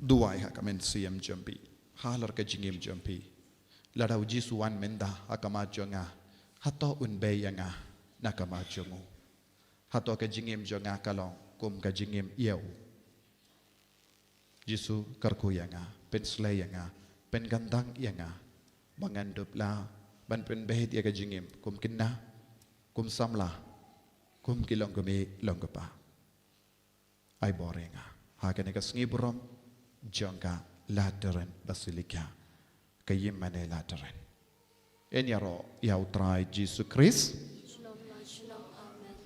Duwai ha ka mynsiem jong phi, halor ka jingim jong phi. Lada u Jisu u wan mynta ha khmat jong nga, hato un bei ïa nga na khmat jong u? Hato ka jingim jong nga ka long kum ka jingim ïew? Jisu, kyrkhu ïa nga, pynslei ïa nga, pynkyndang ïa nga, ba ngan dup lah ban pynbeit ïa ka jingim kum kynna, kum samla, kum ki longkmie longkpa. Ai bor ïa nga ha kane ka sngi burom jong ka Lateran Basilica, ka ïingmane Lateran. Yn ïaroh ïa u Trai Jisu Krist. Shalom, shalom, amen.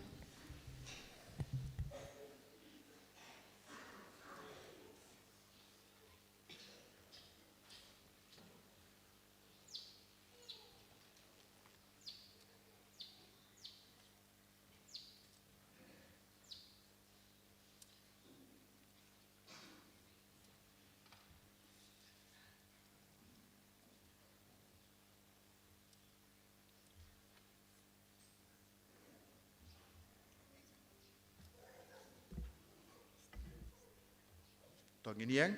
To ngin ïeng,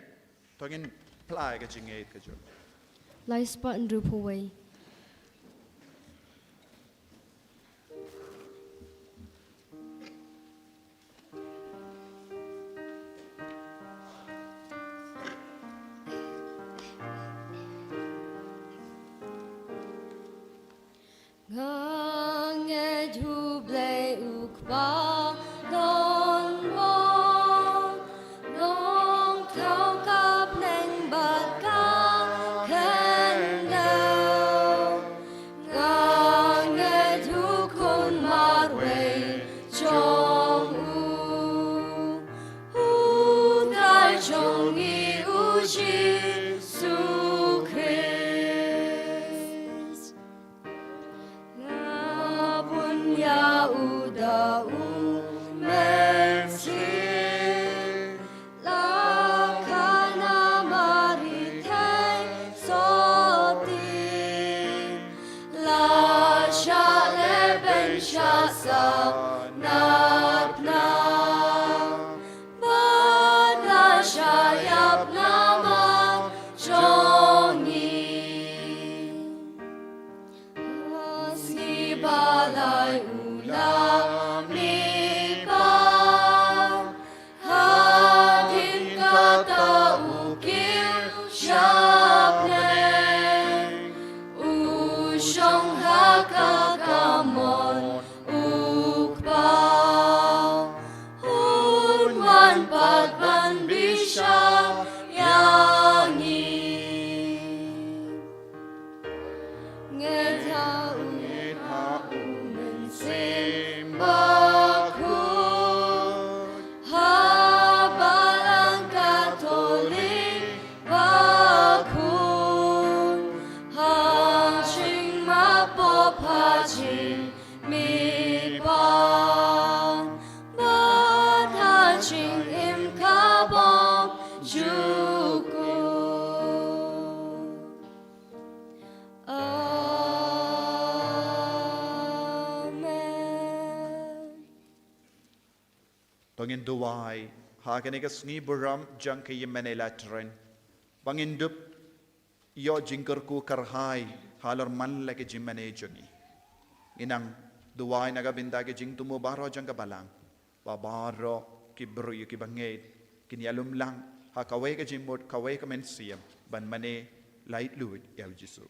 to ngin plie ka jingngeit ka jong. Lai spah hynriewphew wei. Nga ngeit U Blei U Kpa donbor, Nongthaw ka bneng bad ka khyndew. Nga ngeit U Khun marwei jong U, U Trai jong ngi U Jisu Khrist. Nga bun ïa U da U Mynsiem, la kha na Mari thei sotti, la shah leh ban shah sahnarphna, bad la shah ïap na mar jong ngi. Ha sngi ba lai U la mihpat, hadien kata U kiew sha bneng, U shong ha ka kamon U Kpa, Un wan pat ban bishar ïa ngi. Ngeit ha U, ngeit ha U Mynsiem Bakhuid, ha Balang Katholik Bakhuid, ha jingmap pop, ha jingmihpat, bad ha jingim kabym jukut. Amen. To ngin duwai ha kane ka sngi burom jong ka Ïingmane Lateran, ba ngin dup ïoh jingkyrkhu kyrhai halor man la ki jingmane jong ngi. Ngi nang duwai na ka bynta ki jingthmu baroh jong ka balang, ba baroh ki briew ki bangeit kin ïalum lang ha kawei ka jingmut, kawei ka mynsiem, ban mane laitluid ïa u Jisu.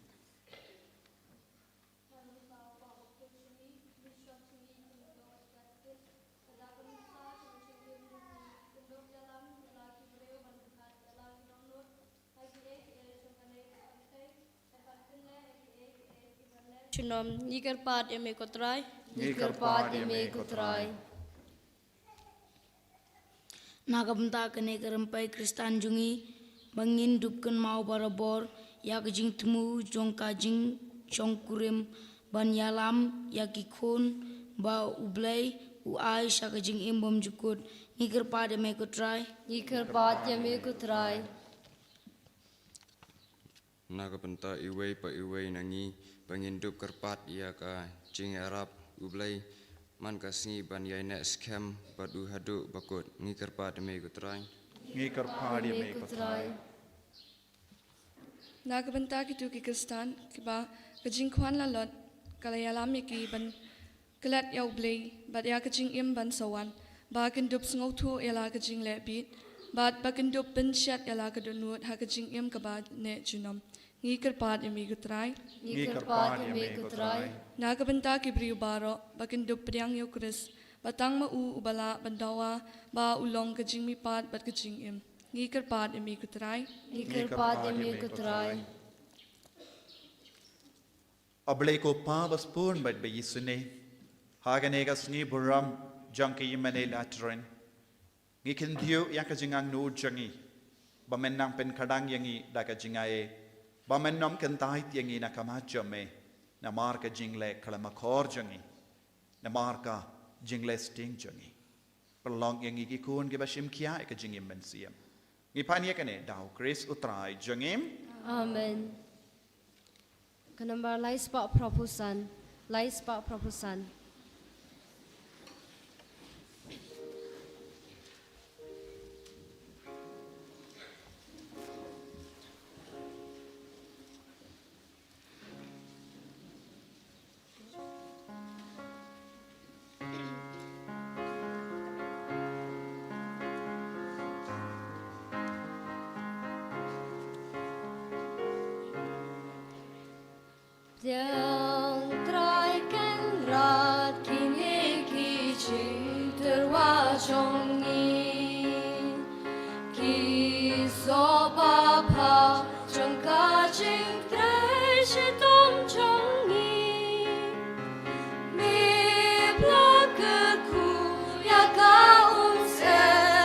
Junom, ngi kyrpad ïa me ko Trai. Ngi kyrpad ïa me ko Trai. Na ka bynta kane ka rympei Khristan jong ngi, ba ngin dup kynmaw barabor ïa ka jingthmu jong ka jingshongkurim ban ïalam ïa ki khun ba U Blei u ai sha ka jingim bymjukut. Ngi kyrpad ïa me ko Trai. Ngi kyrpad ïa me ko Trai. Na ka bynta iwei pa iwei na ngi, ba ngin dup kyrpad ïa ka jingïarap U Blei man ka sngi ban ïaineh skhem bad u haduh ba kut. Ngi kyrpad ïa me ko Trai. Ngi kyrpad ïa me ko Trai. Na ka bynta kito ki Khristan kiba ka jingkhwan la lot, ka la ïalam ïa ki ban klet ïa U Blei bad ïa ka jingim ban sa wan, ba kin dup sngewthuh ïa la ka jingleh bit, bad ba kin dup pynshet ïa la ka dohnud ha ka jingim kaba neh junom. Ngi kyrpad ïa me ko Trai. Ngi kyrpad ïa me ko Trai. Na ka bynta ki briew baroh, ba kin dup pdiang ïa U Khrist, ba tang ma u uba lah ban dawa ba u long ka jingmihpat bad ka jingim. Ngi kyrpad ïa me ko Trai. Ngi kyrpad ïa me ko Trai. A Blei ko Pa ba spun bad ba isynei, ha kane ka sngi burom jong ka ïingmane Lateran, ngi kyntiew ïa ka jingangnud jong ngi, ba men nang pynkhlaiñ ïa ngi da ka jingaiei, ba men nym kyntait ïa ngi na ka mat jong me, namar ka jingleh khlem akor jong ngi, namar ka jingleh sting jong ngi. Pynlong ïa ngi ki khun kiba shim khia ïa ka jingim mynsiem. Ngi pan ïa kane da U Khrist U Trai jong ngi. Amen. Ka nambar lai spah phra phew san, lai spah phra phew san. Pdiang Trai Kynrad kine ki jingtyrwa jong ngi, ki soh babha jong ka jingtrei shitom jong ngi. Me pla kyrkhu ïa ka umse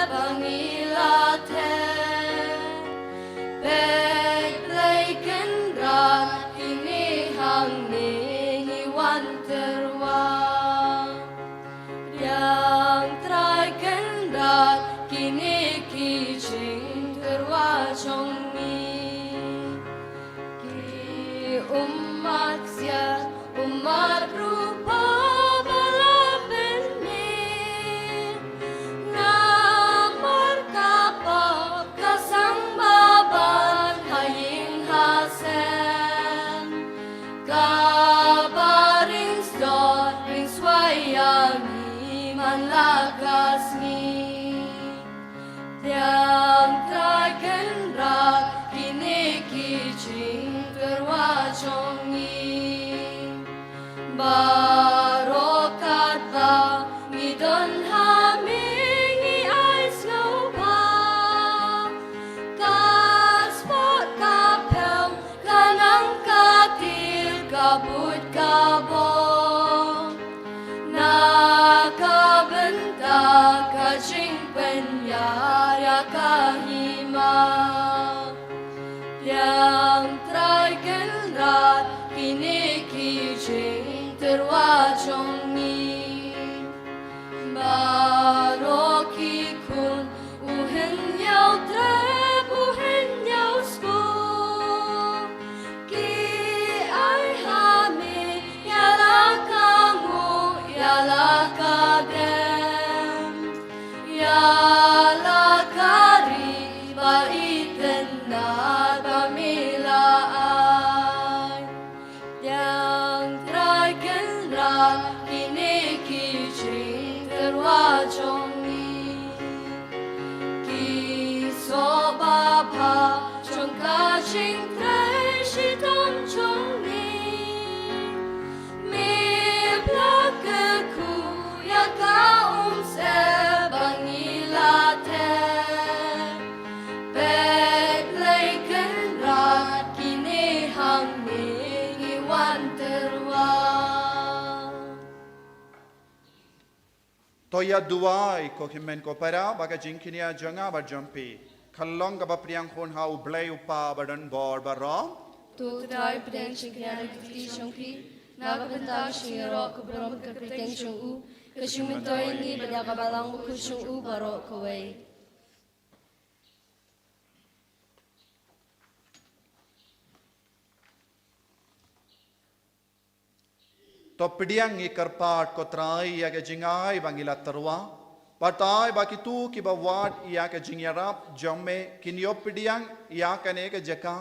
ba ngi la theh. Peit Blei Kynrad, kine hangne ngi wan tyrwa. Pdiang Trai Kynrad kine ki jingtyrwa jong ngi, ki ummat ksiar, ummat rupa ba la pynmih. Namar ka pop ka sangbaban ha ïing ha sem, kaba ring sdot ring swai ïa ngi man la ka sngi. Pdiang Trai Kynrad kine ki jingtyrwa jong ngi. Baroh katba ngi don ha me ngi ai sngewbha. Ka spot ka phew, ka nang ka tiar, ka bud ka bor, na ka bynta ka jingpynïar ïa ka hima. Pdiang Trai Kynrad kine ki jingtyrwa jong ngi. Baroh ki khun u hynñiew trep u hynñiew sku, ki ai ha me To ïa duwai ko hynmen ko para ba ka jingkñia jong nga bad jong phi kan long kaba pdiang hun ha U Blei U Kpa badonbor baroh. To U Trai pdiang jingkñia na ka kti jong phi na ka bynta ka jingïaroh ka burom ka kyrteng jong u, ka jingmyntoi ïa ngi bad ïa ka Balang Bakhuid jong u baroh kawei. To pdiang ngi kyrpad ko Trai ïa ka jingai ba ngi la tyrwa. Bad ai ba kito kiba wad ïa ka jingïarap jong me kin ïoh pdiang ïa kane ka jaka,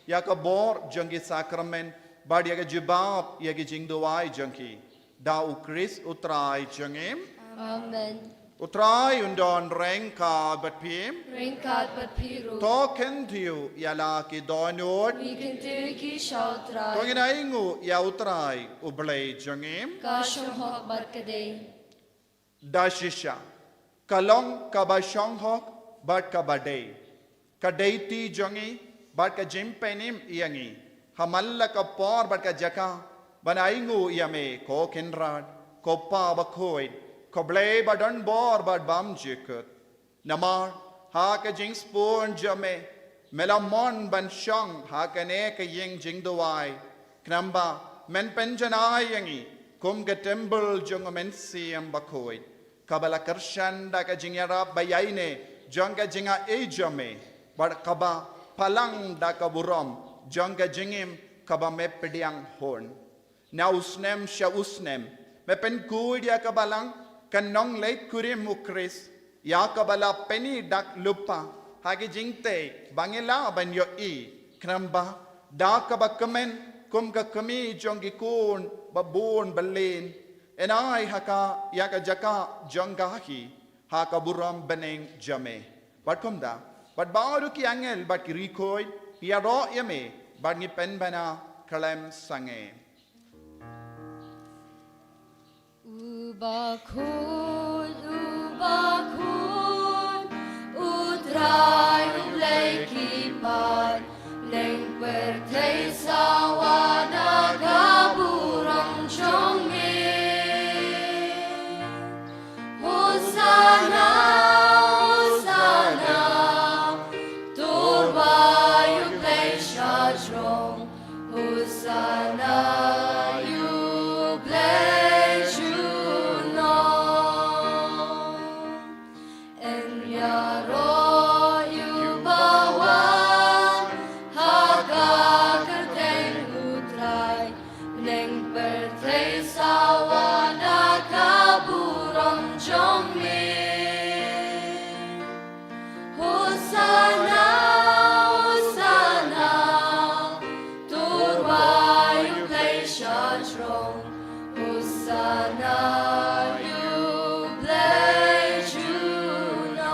ïa ka bor jong ki sakramen bad ïa ka jubab ïa ki jingduwai jong ki. Da U Khrist U Trai jong ngi. Amen. U Trai un don ryngkat bad phi. Ryngkat bad phi ruh. To kyntiew ïa la ki dohnud. Ngi kyntiew ïa ki sha U Trai. To ngin ainguh ïa U Trai U Blei jong ngi. Ka shonghok bad ka dei. Da shisha ka long kaba shonghok bad kaba dei. Ka dei ti jong ngi bad ka jingpynim ïa ngi ha man la ka por bad ka jaka ban ainguh ïa me ko Kynrad, ko Kpa Bakhuid, ko Blei badonbor bad bymjukut. Namar ha ka jingspun jong me, me la mon ban shong ha kane ka ïing jingduwai. Khnang ba men pynjanai ïa ngi kum ka templ jong U Mynsiem Bakhuid, kaba la kyrshan da ka jingïarap ba ïaineh jong ka jingai jong me bad kaba palang da ka burom jong ka jingim kaba me pdiang hun. Na u snem sha u snem me pynkhuid ïa ka Balang, ka nongleit kurim U Khrist, ïa kaba la pyni dak lypa ha ki jingtei ba ngi lah ban ïohi. Khnang ba da kaba kmen kum ka kmie jong ki khun babun bylliñ, yn ai ha ka ïa ka jaka jong ka hi ha ka burom bneng jong me. Bad kumta bad baroh ki angel bad ki riewkhuid ngi ïaroh ïa me bad ngi pynbna khlem sangeh. U Bakhuid, U Bakhuid, U Trai U Blei ki paid, neng pyrthei sawa da ka burom jong me. Hosanna, Hosanna, to U Blei sha jrong. Hosanna ïa U Blei junom. Yn ïaroh ïa u bawan ha ka kyrteng U Trai. Neng pyrthei sawa da ka burom jong me. Hosanna, Hosanna, to U Blei sha jrong. Hosanna ïa U Blei junom.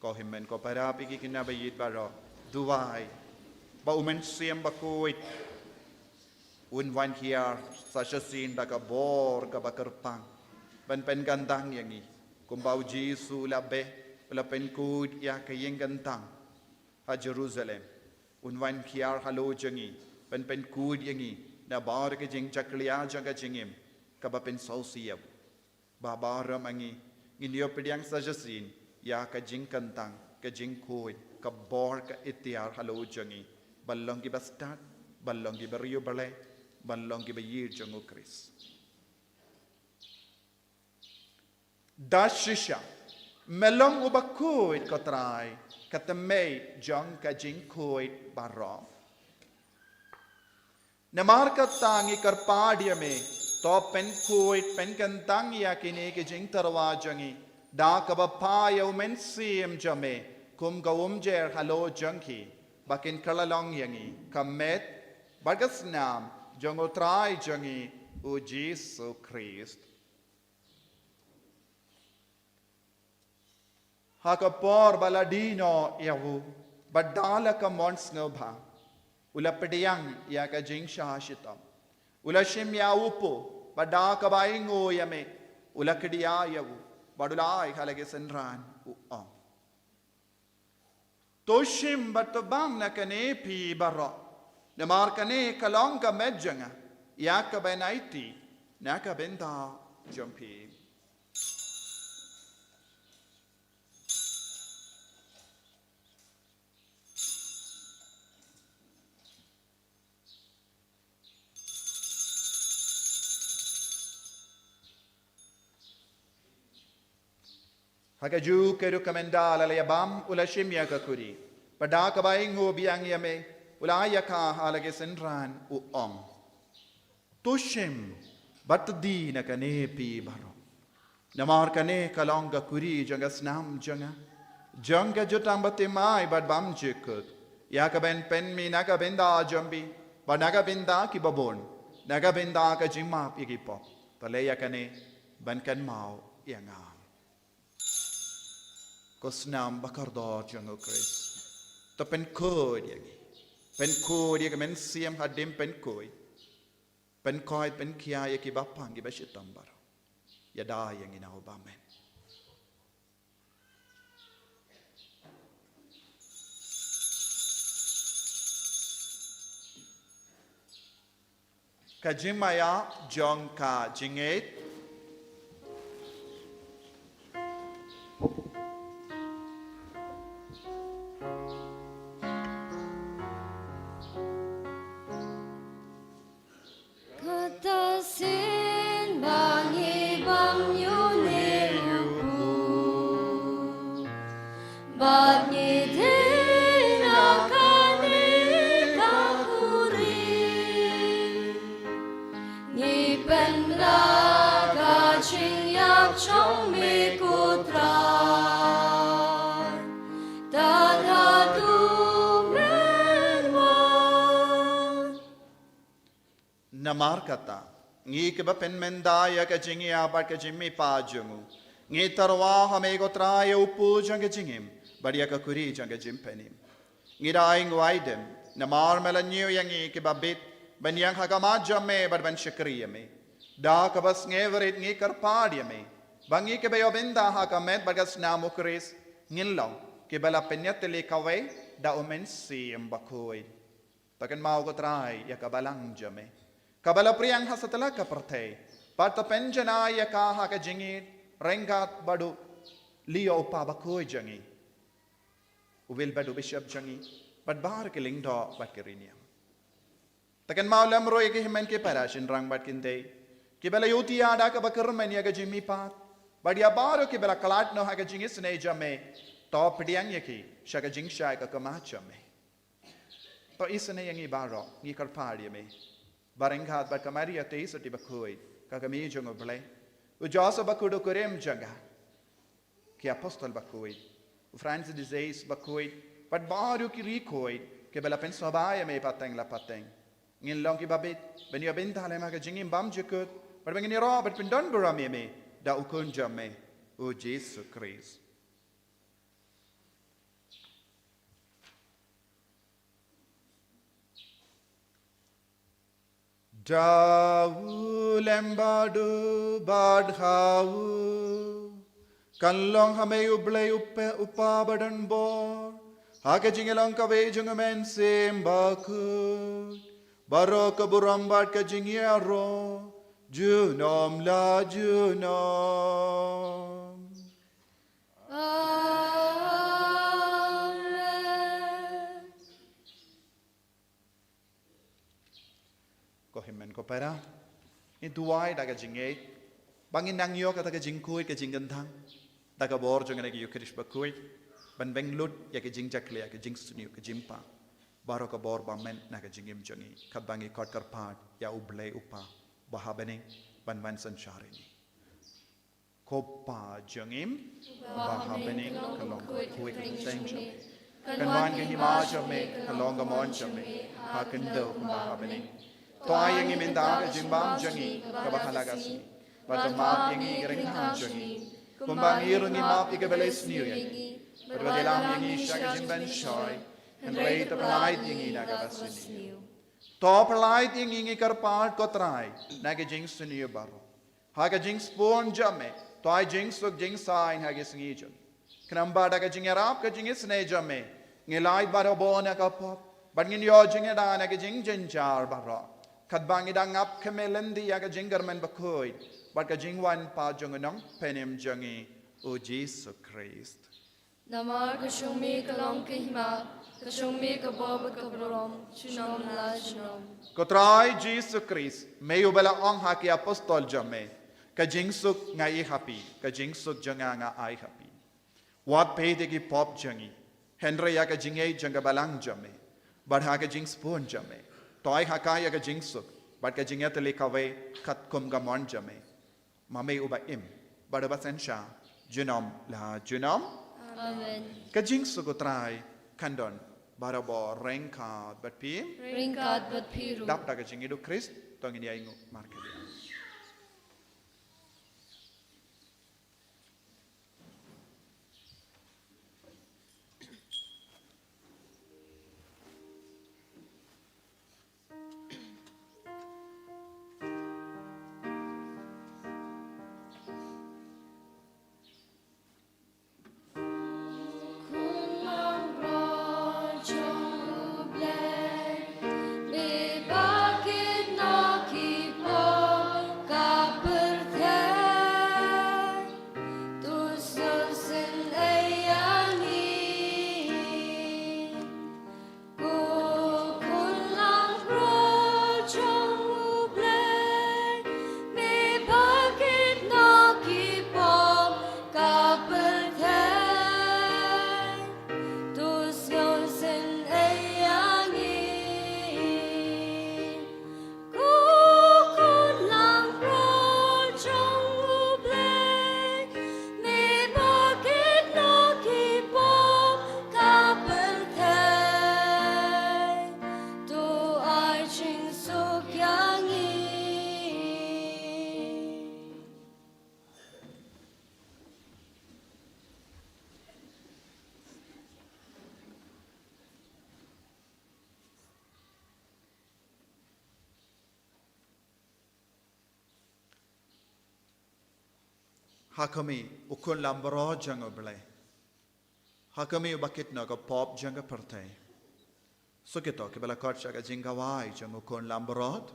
Ko hynmen ko para, phi ki khynnah ba ïeit baroh, duwai ba U Mynsiem Bakhuid un wan hiar sa shisien da ka bor kaba kyrpang ban pynkyntang ïa ngi kumba U Jisu u la beh, u la pynkhuid ïa ka ïing kyntang ha Jerusalem. Un wan hiar halor jong ngi ban pynkhuid ïa ngi na baroh ka jingjakhlia jong ka jingim kaba pynsngewsih ïa u. Ba baroh ma ngi ngin ïoh pdiang sa shisien ïa ka jingkyntang, ka jingkhuid, ka bor, ka iktiar halor jong ngi ban long kiba stad, ban long kiba riewblei, ban long kiba ïeit jong U Khrist. Da shisha me long uba khuid ko Trai, ka tymmen jong ka jingkhuid baroh. Namar kata ngi kyrpad ïa me, to pynkhuid pynkyntang ïa kine ki jingtyrwa jong ngi da kaba phah ïa U Mynsiem jong me kum ka umjer halor jong ki, ba kin kylla long ïa ngi ka met bad ka snam jong U Trai jong ngi U Jisu Khrist. Ha ka por ba la die noh ïa u, bad da la ka mon sngewbha, u la pdiang ïa ka jingshah shitom. U la shim ïa u pu, bad da kaba ainguh ïa me, u la kdiah ïa u, bad u la ai ha la ki synran, u ong: To shim bad to bam na kane phi baroh, namar kane ka long ka met jong nga ïa kaban aiti na ka bynta jong phi. Ha kajuh ka rukom mynta la la ïa bam u la shim ïa ka kuri. Bad da kaba ainguh biang ïa me u la ïa ka ha la ki synran u ong. To shim bad to die na kane phi baroh. Namar kane ka long ka kuri jong ka snam jong nga, jong ka jutang baptisma bad bam jingkut, ïa kaban pynmih na ka bynta jong phi bad na ka bynta kiba bun, na ka bynta ka jingmap ïa ki pop. To leh ïa kane ban kynmaw ïa nga. Ko snam ba kordor jong u Khrist, to pynkhuid ïa ngi. Pynkhuid ïa ka mynsiem hadien pynkhuid. Pynkhuid, pynkhia ïa kiba pang, kiba shitom baroh. Ïada ïa ngi na u bam, amen. Ka jingmaïa jong ka jingngeit. Kata sien ba ngi bam ïa une u kpu, bad ngi dei na kane ka kuri. Ngi pynbna ka jingïap jong me ko Trai, tad haduh men wan. Namar kata, ngi kiba pynmynta ïa ka jingïap bad ka jingmihpat jong u, ngi tyrwa ha me ko Trai ïa u kpu jong ka jingim bad ïa ka kuri jong ka jingpynim. Ngi da ai nguaidem, namar me la ñiew ïa ngi kiba bit ban ïeng ha khmat jong me bad ban shakri ïa me. Da kaba sngewrit ngi kyrpad ïa me ba ngi kiba ïoh bynta ha ka met bad ka snam u Khrist ngin long kiba la pynïatylli kawei da u Mynsiem Bakhuid. To kynmaw ko Trai ïa ka balang jong me, kaba la pdiang ha satlak ka pyrthei, bad to pynjanai ïa ka ha ka jingïeit ryngkat bad u Leo u kpa bakhuid jong ngi, u Wilbert u bishop jong ngi, bad baroh ki lyngdoh bad ki riewniam. To kynmaw lem ruh ïa ki hynmen ki para shynrang bad kynthei kiba la ïohi da kaba kyrmen ïa ka jingmihpat, bad ïa baroh kiba la khlad noh ha ka jingisynei jong me. To pdiang ïa ki sha ka jingshai ka khmat jong me. To isynei ïa ngi baroh, ngi kyrpad ïa me, ba ryngkat bad ka Maria Theisotti bakhuid, ka kmie jong u Blei, u Joseph bakhuid u kurim jong ka, ki apostol bakhuid, u Francis de Sales bakhuid, bad baroh ki riewkhuid kiba la pynsngewbha ïa me pateng la pateng, ngin long kiba bit ban ïoh bynta lem ha ka jingim bymjukut, bad ba ngin ïaroh bad pyndon burom ïa me da u Khun jong me, u Jisu Khrist. Da u lem bad u bad ha u, kan long ha me u Blei u Kpa badonbor, ha ka jingïalong kawei jong u Mynsiem Bakhuid, baroh ka burom bad ka jingïaroh junom la junom. Amen. Ko hynmen ko para, ngin duwai da ka jingngeit ba ngin nang ïoh kata ka jingkhuid ka jingkynthang da ka bor jong kane ka Eukharist bakhuid, ban beng lut ïa ka jingjakhlia, ka jingsniew, ka jingpang, baroh ka bor ba men na ka jingim jong ngi, katba ngi khot kyrpad ïa u Blei u Kpa ba ha bneng ban wan synshar ïa ngi. Ko Pa jong ngi ba ha bneng, ka long ka kyrteng jong me. Kan wan ka hima jong me, ka long ka mon jong me ha khyndew kumba ha bneng. To ai ïa ngi mynta ka jingbam jong ngi kaba ha la ka sngi. Bad to map ïa ngi ki ryngkang jong ngi, kumba ngi ruh ngi map ïa kiba la sniew ïa ngi. Bad wat ïalam ïa ngi sha ka jingpynshoi, hynrei to pyllait ïa ngi na kaba sniew. To pyllait ïa ngi, ngi kyrpad ko Trai, na ka jingsniew baroh. Ha ka jingsbun jong me, to ai jingsuk jingsaiñ ha ki sngi jong ngi. Khnang ba da ka jingïarap ka jingisynei jong me, ngin lait baroh bun na ka pop, bad ngin ïoh jingïada na ki jingjynjar baroh. Katba ngi dang ap khyllem lynti ïa ka jingkyrmen bakhuid bad ka jingwan pat jong u Nongpynim jong ngi, u Jisu Khrist. Namar ka shong me ka long ka hima, ka shong me ka bor bad ka burom, junom la junom. Ko Trai Jisu Khrist, me uba la ong ha ki apostol jong me, ka jingsuk nga ai ha phi, ka jingsuk jong nga nga ai ha phi. Wat peit ïa ki pop jong ngi, hynrei ïa ka jingïeit jong ka balang jong me, bad ha ka jingsbun jong me, to ai ha ka ïa ka jingsuk bad ka jingïatylli kawei katkum ka mon jong me. Ma me uba im bad uba synshar junom la junom. Amen. Ka jingsuk u Trai kan don barabor ryngkat bad phi. Ryngkat bad phi ruh. Dap da ka jingïeit u Khrist, to ngin ïainguh markylliang. Ha khmih, u khun lambrot jong U Blei. Ha khmih, uba kit noh ka pop jong ka pyrthei. Suk ïa to, ki ba la khot sha ka jingkawei jong u khun lambrot.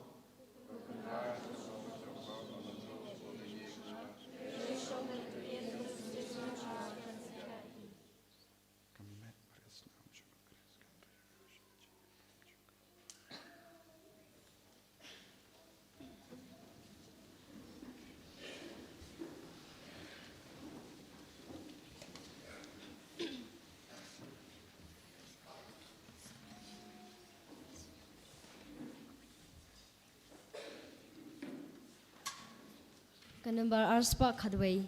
Ka nambar arspah khatwei.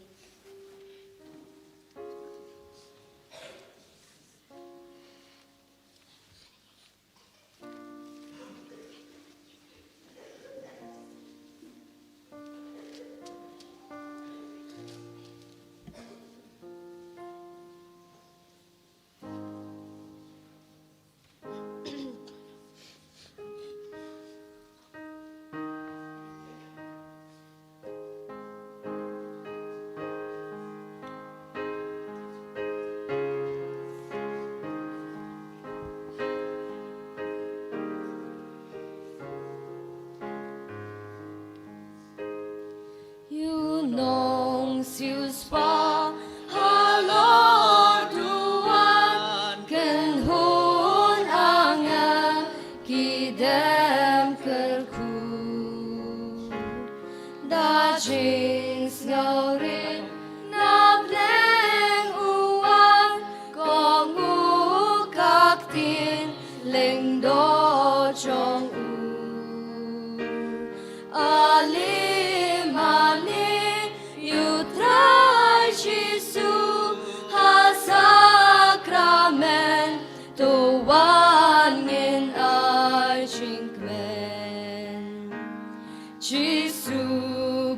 Ïa u nongsiewspah halor duwan, kynhun angel ki dem kyrkhu. Da jingsngewrit na pdeng u wan, kong u ka ktien lyngdoh jong u. Ale mane ïa u Trai Jisu ha sakramen, to wan ngin ai jingkmen. Jisu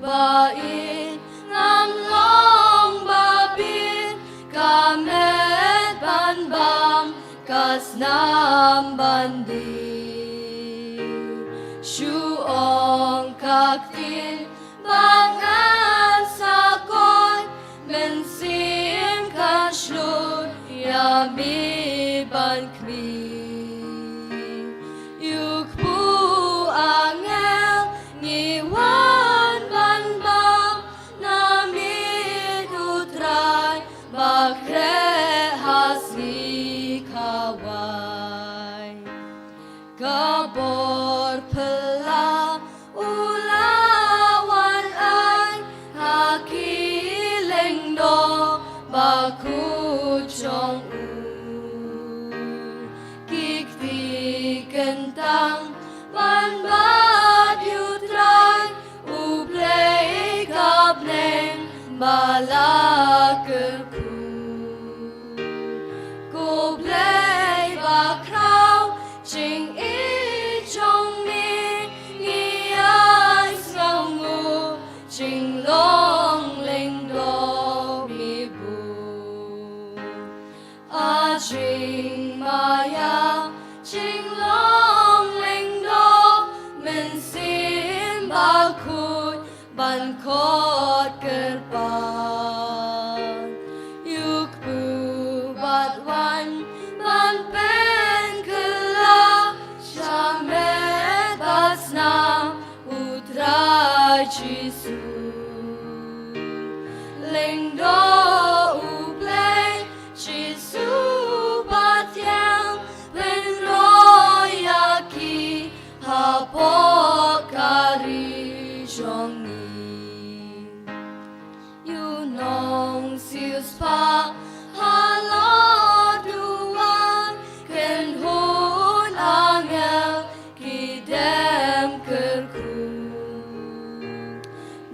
ba ïeit, ngam long ba bit, ka met ban bam, ka snam ban die. Shu ong ka ktien ba ngan sa koit, mynsiem kan shlur ïa me ban khmih. Ïa u kpu angel Bor phylla u la wan ai ha ki lyngdoh bakhuid jong u. Ki kti kyntang ban bat ïa U Trai U Blei ka bneng ba la kyrkhu. Ko Blei bakhraw, jingïeit jong me ngi ïa sngewnguh, jinglong lyngdoh me buh. A jingmaïa, jinglong lyngdoh, mynsiem bakhuid ban khot kyrpad. Ïa u kpu bad u aiñ ban pynkylla, sha met bad snam U Trai Jisu. Lyngdoh U Blei Jisu Pathiang, pynroi ïa ki hapoh ka ri jong ngi. Ïa u nongsiewspah halor duwan, kynhun angel ki dem kyrkhu.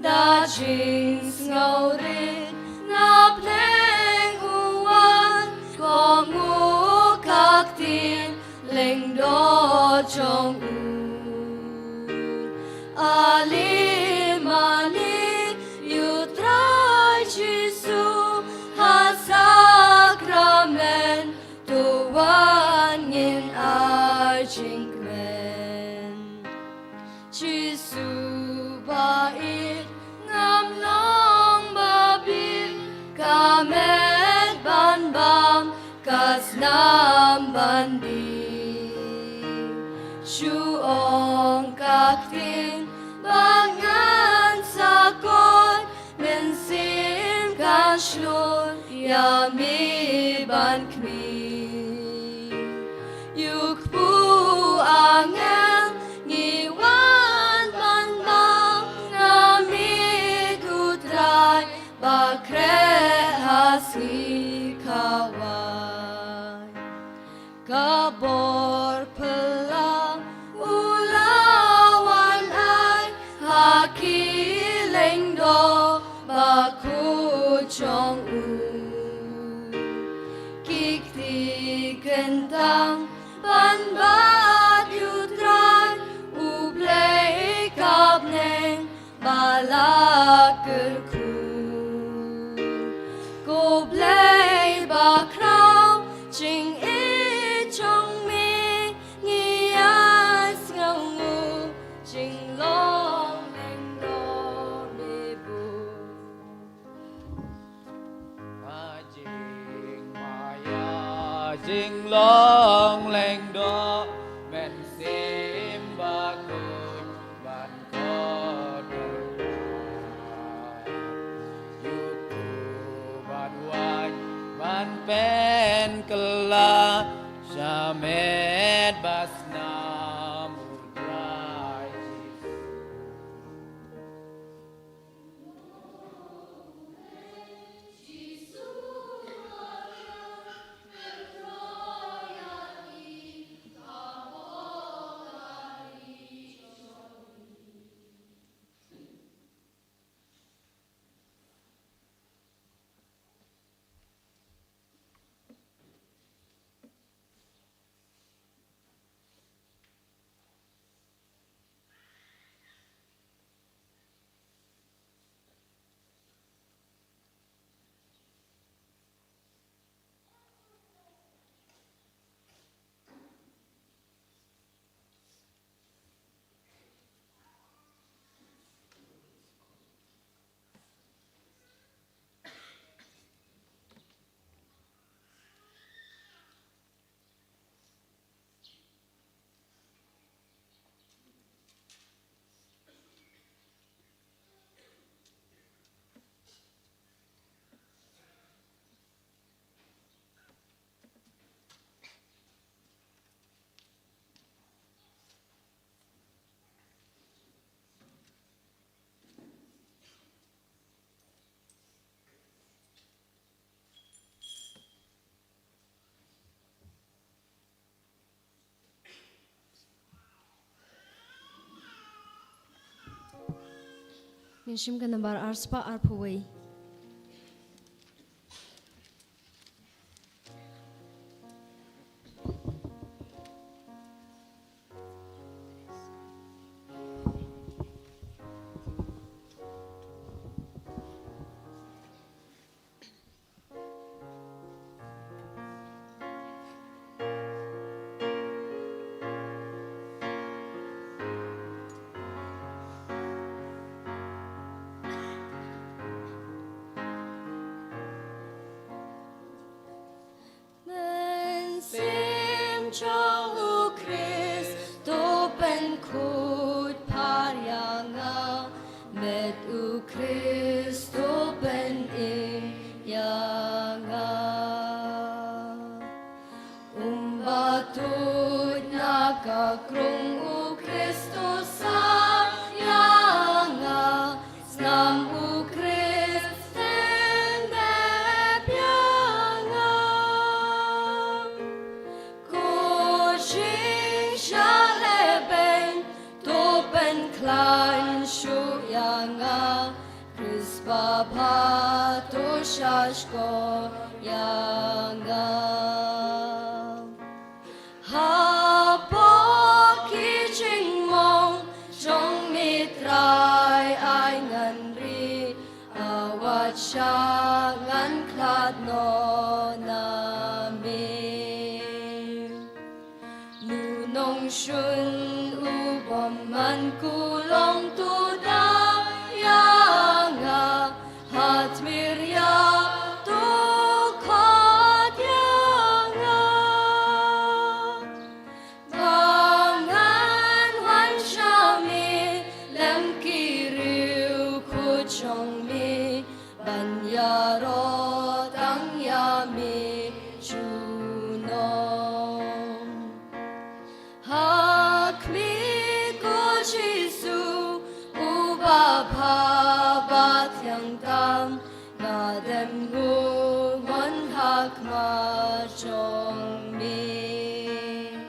Da jingsngewrit na bneng u wan, kohnguh ka ktien lyngdoh jong u. Ale mane ïa U Trai Jisu ha sakramen, to wan ngin ai jingkmen. Jisu ba ïeit, ngam long ba bieit, ka met ban bam, ka snam ban dih. Shu ong ka ktien bad ngan sa koit, mynsiem kan shlur ïa me ban khmih. Ïa u kpu angel ngi wan ban bam, na miet U Trai ba khreh ha sngi khawai. Ka bor phylla u la wan ai ha ki lyngdoh bakhuid jong u. Ki kti kyntang ban bat ïa U Trai U Blei ka bneng ba la kyrkhu. Ko Blei bakhraw, jingïeit jong me ngi ïa sngewnguh, jinglong lyngdoh me buh. Ka jingmaïa jinglong lyngdoh, mynsiem bakhuid ban khot kyrpad. Ïa u kpu bad u aiñ ban pynkylla, sha met bad snam U Trai Jisu. Ngin shim ka nambar arspah arphew wei. Mynsiem jong U Khrist to pynkhuid phar ïa nga, met U Khrist to pynim ïa nga. Um ba tuid na ka krung, U Khrist to sah ïa nga, snam U Khrist tyngdep ïa nga. Ko jingshlei beiñ to pynkhlaiñ shuh ïa nga, Khrist babha to shahshkor ïa nga. Hapoh ki jingmong jong me Trai ai ngan ri, a wat shah ngan khlad noh na me. Nu nongshun u bymman kulong to da ïa nga, ha tmier ïa to khot ïa nga. Ba ngan wan sha me lem ki riewkhuid jong me, ban ïaroh tang ïa me junom. Ha khmih, ko Jisu, U Babha Bathiang tam, nga dem nguh mon ha khmat jong me.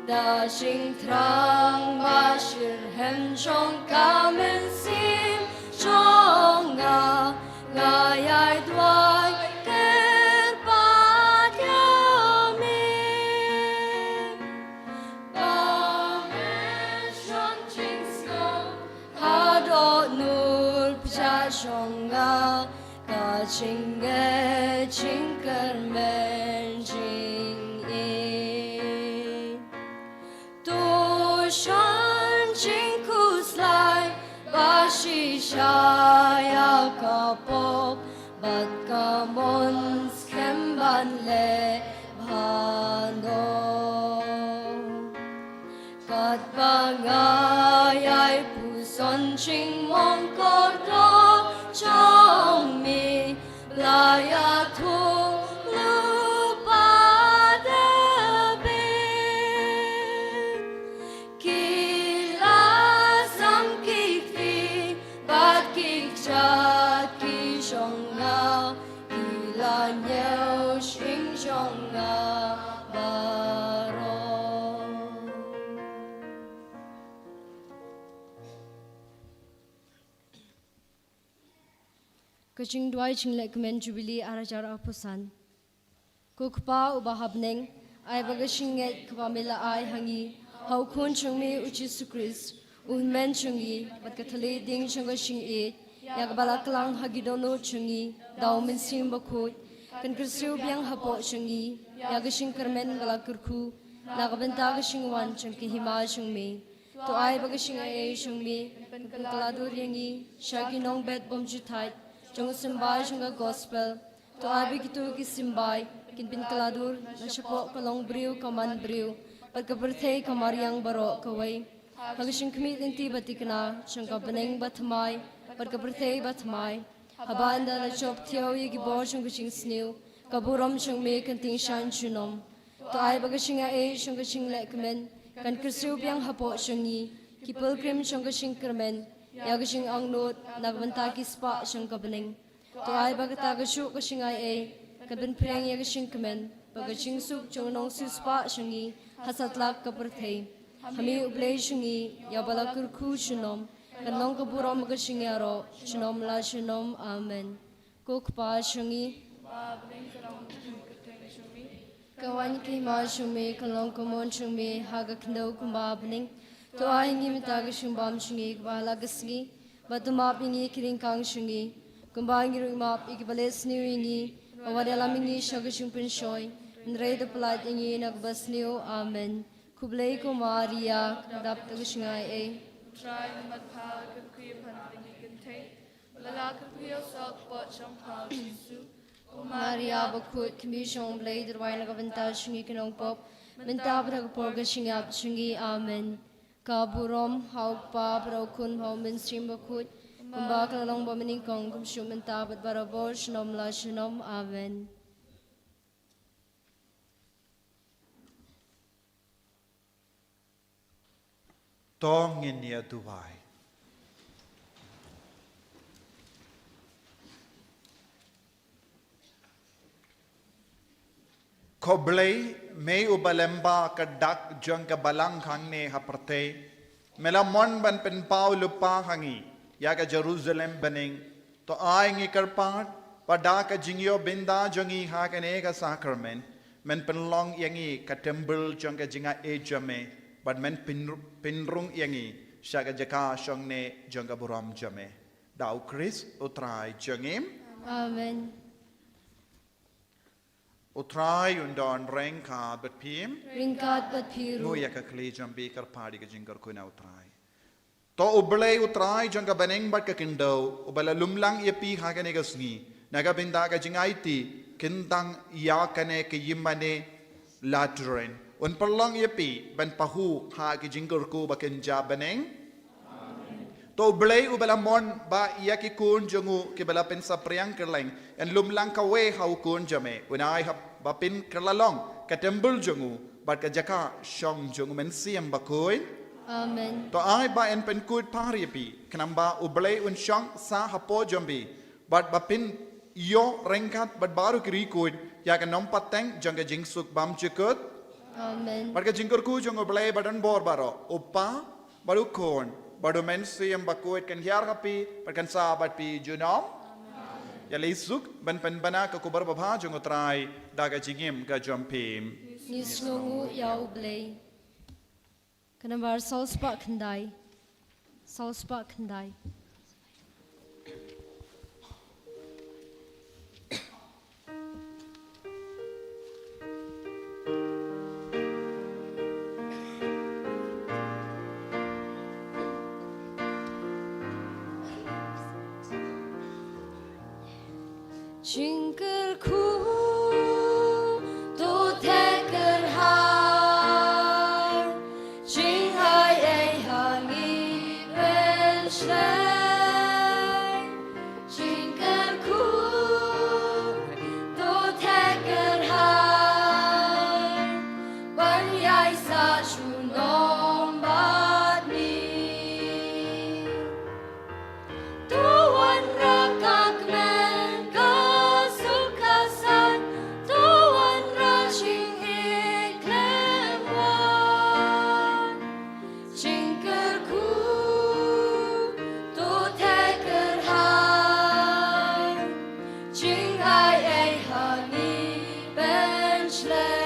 Da jingthrang ba shitrhem jong ka mynsiem jong nga, nga ïai duwai kyrpad ïa me. Ba me shon jingsngew ha dohnud pjah jong nga, ka jingngeit jingkyrmen jingïeit. To shon jingkhuslai ba shisha ïa ka pop bad ka mon skhem ban leh bha noh. Katba nga ïai puson jingmong kordor jong me, la ïathuh lypa da bit. Ki la sam ki kti bad ki kjat ki jong nga, ki la ñiew shyngjong nga baroh. Ka jingduwai jinglehkmen Jubili ar hajar arphew san. Ko Kpa uba ha bneng, ai ba ka jingngeit kaba me la ai ha ngi ha U Khun jong me U Jisu Khrist, U Hynmen jong ngi, bad ka thylliej ding jong ka jingïeit, ïa kaba la klang ha ki dohnud jong ngi da U Mynsiem Bakhuid, kan kyrsiew biang hapoh jong ngi ïa ka jingkyrmen ba la kyrkhu na ka bynta ka jingwan jong ka hima jong me. To ai ba ka jingaiei jong me kan pynkylla dur ïa ngi sha ki nongbet bymjukthait jong ka symbai jong ka gospel. To ai ba kito ki symbai kin pynkylla dur na shapoh ka longbriew ka manbriew bad ka pyrthei ka mariang baroh kawei, ha ka jingkhmih lynti ba thikna jong ka bneng ba thymmai bad ka pyrthei ba thymmai. Haba ynda la jop thiaw ïa ki bor jong ka jingsniew, ka burom jong me kan tyngshaiñ junom. To ai ba ka jingaiei jong ka jinglehkmen kan kyrsiew biang hapoh jong ngi, ki pilgrim jong ka jingkyrmen, ïa ka jingangnud na ka bynta ki spah jong ka bneng. To ai ba kata kajuh ka jingaiei kan pynphriang ïa ka jingkmen bad ka jingsuk jong u nongsiewspah jong ngi ha satlak ka pyrthei. Ha me U Blei jong ngi, ïa uba la kyrkhu junom, Kan long ka burom ka jingïaroh junom la junom. Amen. Ko Kpa jong ngi, ka wan ka hima jong me, ka long ka mon jong me ha ka khyndew kumba ha bneng. To ai ngi mynta ka jingbam jong ngi kaba ha la ka sngi, bad to map ïa ngi ki ryngkang jong ngi kumba ngi ruh ngi map ïa kiba leh sniew ïa ngi. Wat ïalam ïa ngi sha ka jingpynshoi, hynrei to pyllait ïa ngi na kaba sniew. Amen. Khublei ko Maria, ka dap da ka jingaiei. Trai mat pha, kyrkhu ïa pha na ka bynta ki kynthei, ba la kyrkhu ïa u soh ka kpoh jong pha u Jisu. Ko Maria bakhuid, ka kmie jong U Blei, to duwai na ka bynta jong ngi ki nongpop, mynta bad ha ka por ka jingïap jong ngi. Amen. Ka burom ha U Kpa bad ha U Khun bad ha U Mynsiem Bakhuid, kumba ka la long ba mynnyngkong, kumjuh mynta bad barabor, junom la junom. Amen. To ngin ïa duwai. Ko Blei, me uba lyngba ka dak jong ka balang hangne ha pyrthei, me la mon ban pynpaw lypa ha ngi ïa ka Jerusalem bneng. To ai ngi kyrpad ba da ka jingïoh bynta jong ngi ha kane ka sakramen, men pynlong ïa ngi ka templ jong ka jingaiei jong me, bad men pyn-, pynrung ïa ngi sha ka jaka shongne jong ka burom jong me. Da U Khrist U Trai jong ngi. Amen. U Trai un don ryngkat bad phi. Ryngkat bad phi ruh. Nguh ïa ka khlieh jong phi, kyrpad ïa ka jingkyrkhu na U Trai. To U Blei U Trai jong ka bneng bad ka khyndew, uba la lumlang ïa phi ha kane ka sngi na ka bynta ka jingaiti kyntang ïa kane ka ïingmane Lateran, un pynlong ïa phi ban pahuh ha ka jingkyrkhu ba kynja bneng. To U Blei uba la mon ba ïa ki khun jong u kiba la pynsaphriang kylleng yn lumlang kawei ha U Khun jong me, un ai ha ba phin kylla long ka templ jong u bad ka jaka shong jong U Mynsiem Bakhuid. Amen. To ai ba yn pynkhuid phar ïa phi, khnang ba U Blei un shong sah hapoh jong phi, bad ba phin ïoh ryngkat bad baroh ki riewkhuid ïa ka nongpateng jong ka jingsuk bymjukut. Amen. Bad ka jingkyrkhu jong U Blei ba don bor baroh, U Kpa, bad U Khun, bad U Mynsiem Bakhuid, kan hiar ha phi bad kan sah bad phi junom. Ïaleh suk ban pynbna ka khubor babha jong U Trai da ka jingim ka jong phi. Ngi sngewnguh ïa U Blei. Ka nambar saw spah khyndai. Saw spah khyndai. Jingkyrkhu, to theh kyrhai, jingaiei ha ngi pynshlei. Jingkyrkhu, to theh kyrhai, ban ïaisah junom bad ngi. To wanrah ka kmen ka suk ka saiñ, to wanrah jingïeit wan. Jingkyrkhu, to theh kyrhai, jingaiei ha ngi pynshlei.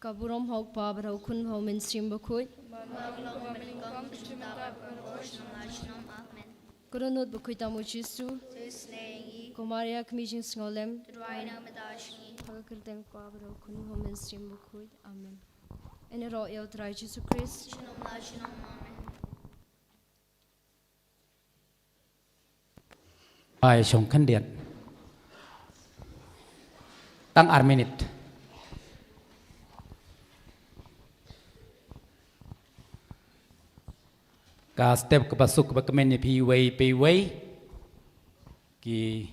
Ka burom ha U Kpa bad ha U Khun bad ha U Mynsiem Bakhuid. Amen. Ko Dohnud bakhuid tam U Jisu. Ko Maria kmie jingsngewlem. Ha ka kyrteng U Kpa bad ha U Khun bad ha U Mynsiem Bakhuid. Amen. Yn ïaroh ïa U Trai Jisu Khrist. Ai shong khyndiat. Tang ar minit. Ka step kaba suk kaba kmen ïa phi iwei pa iwei. Ki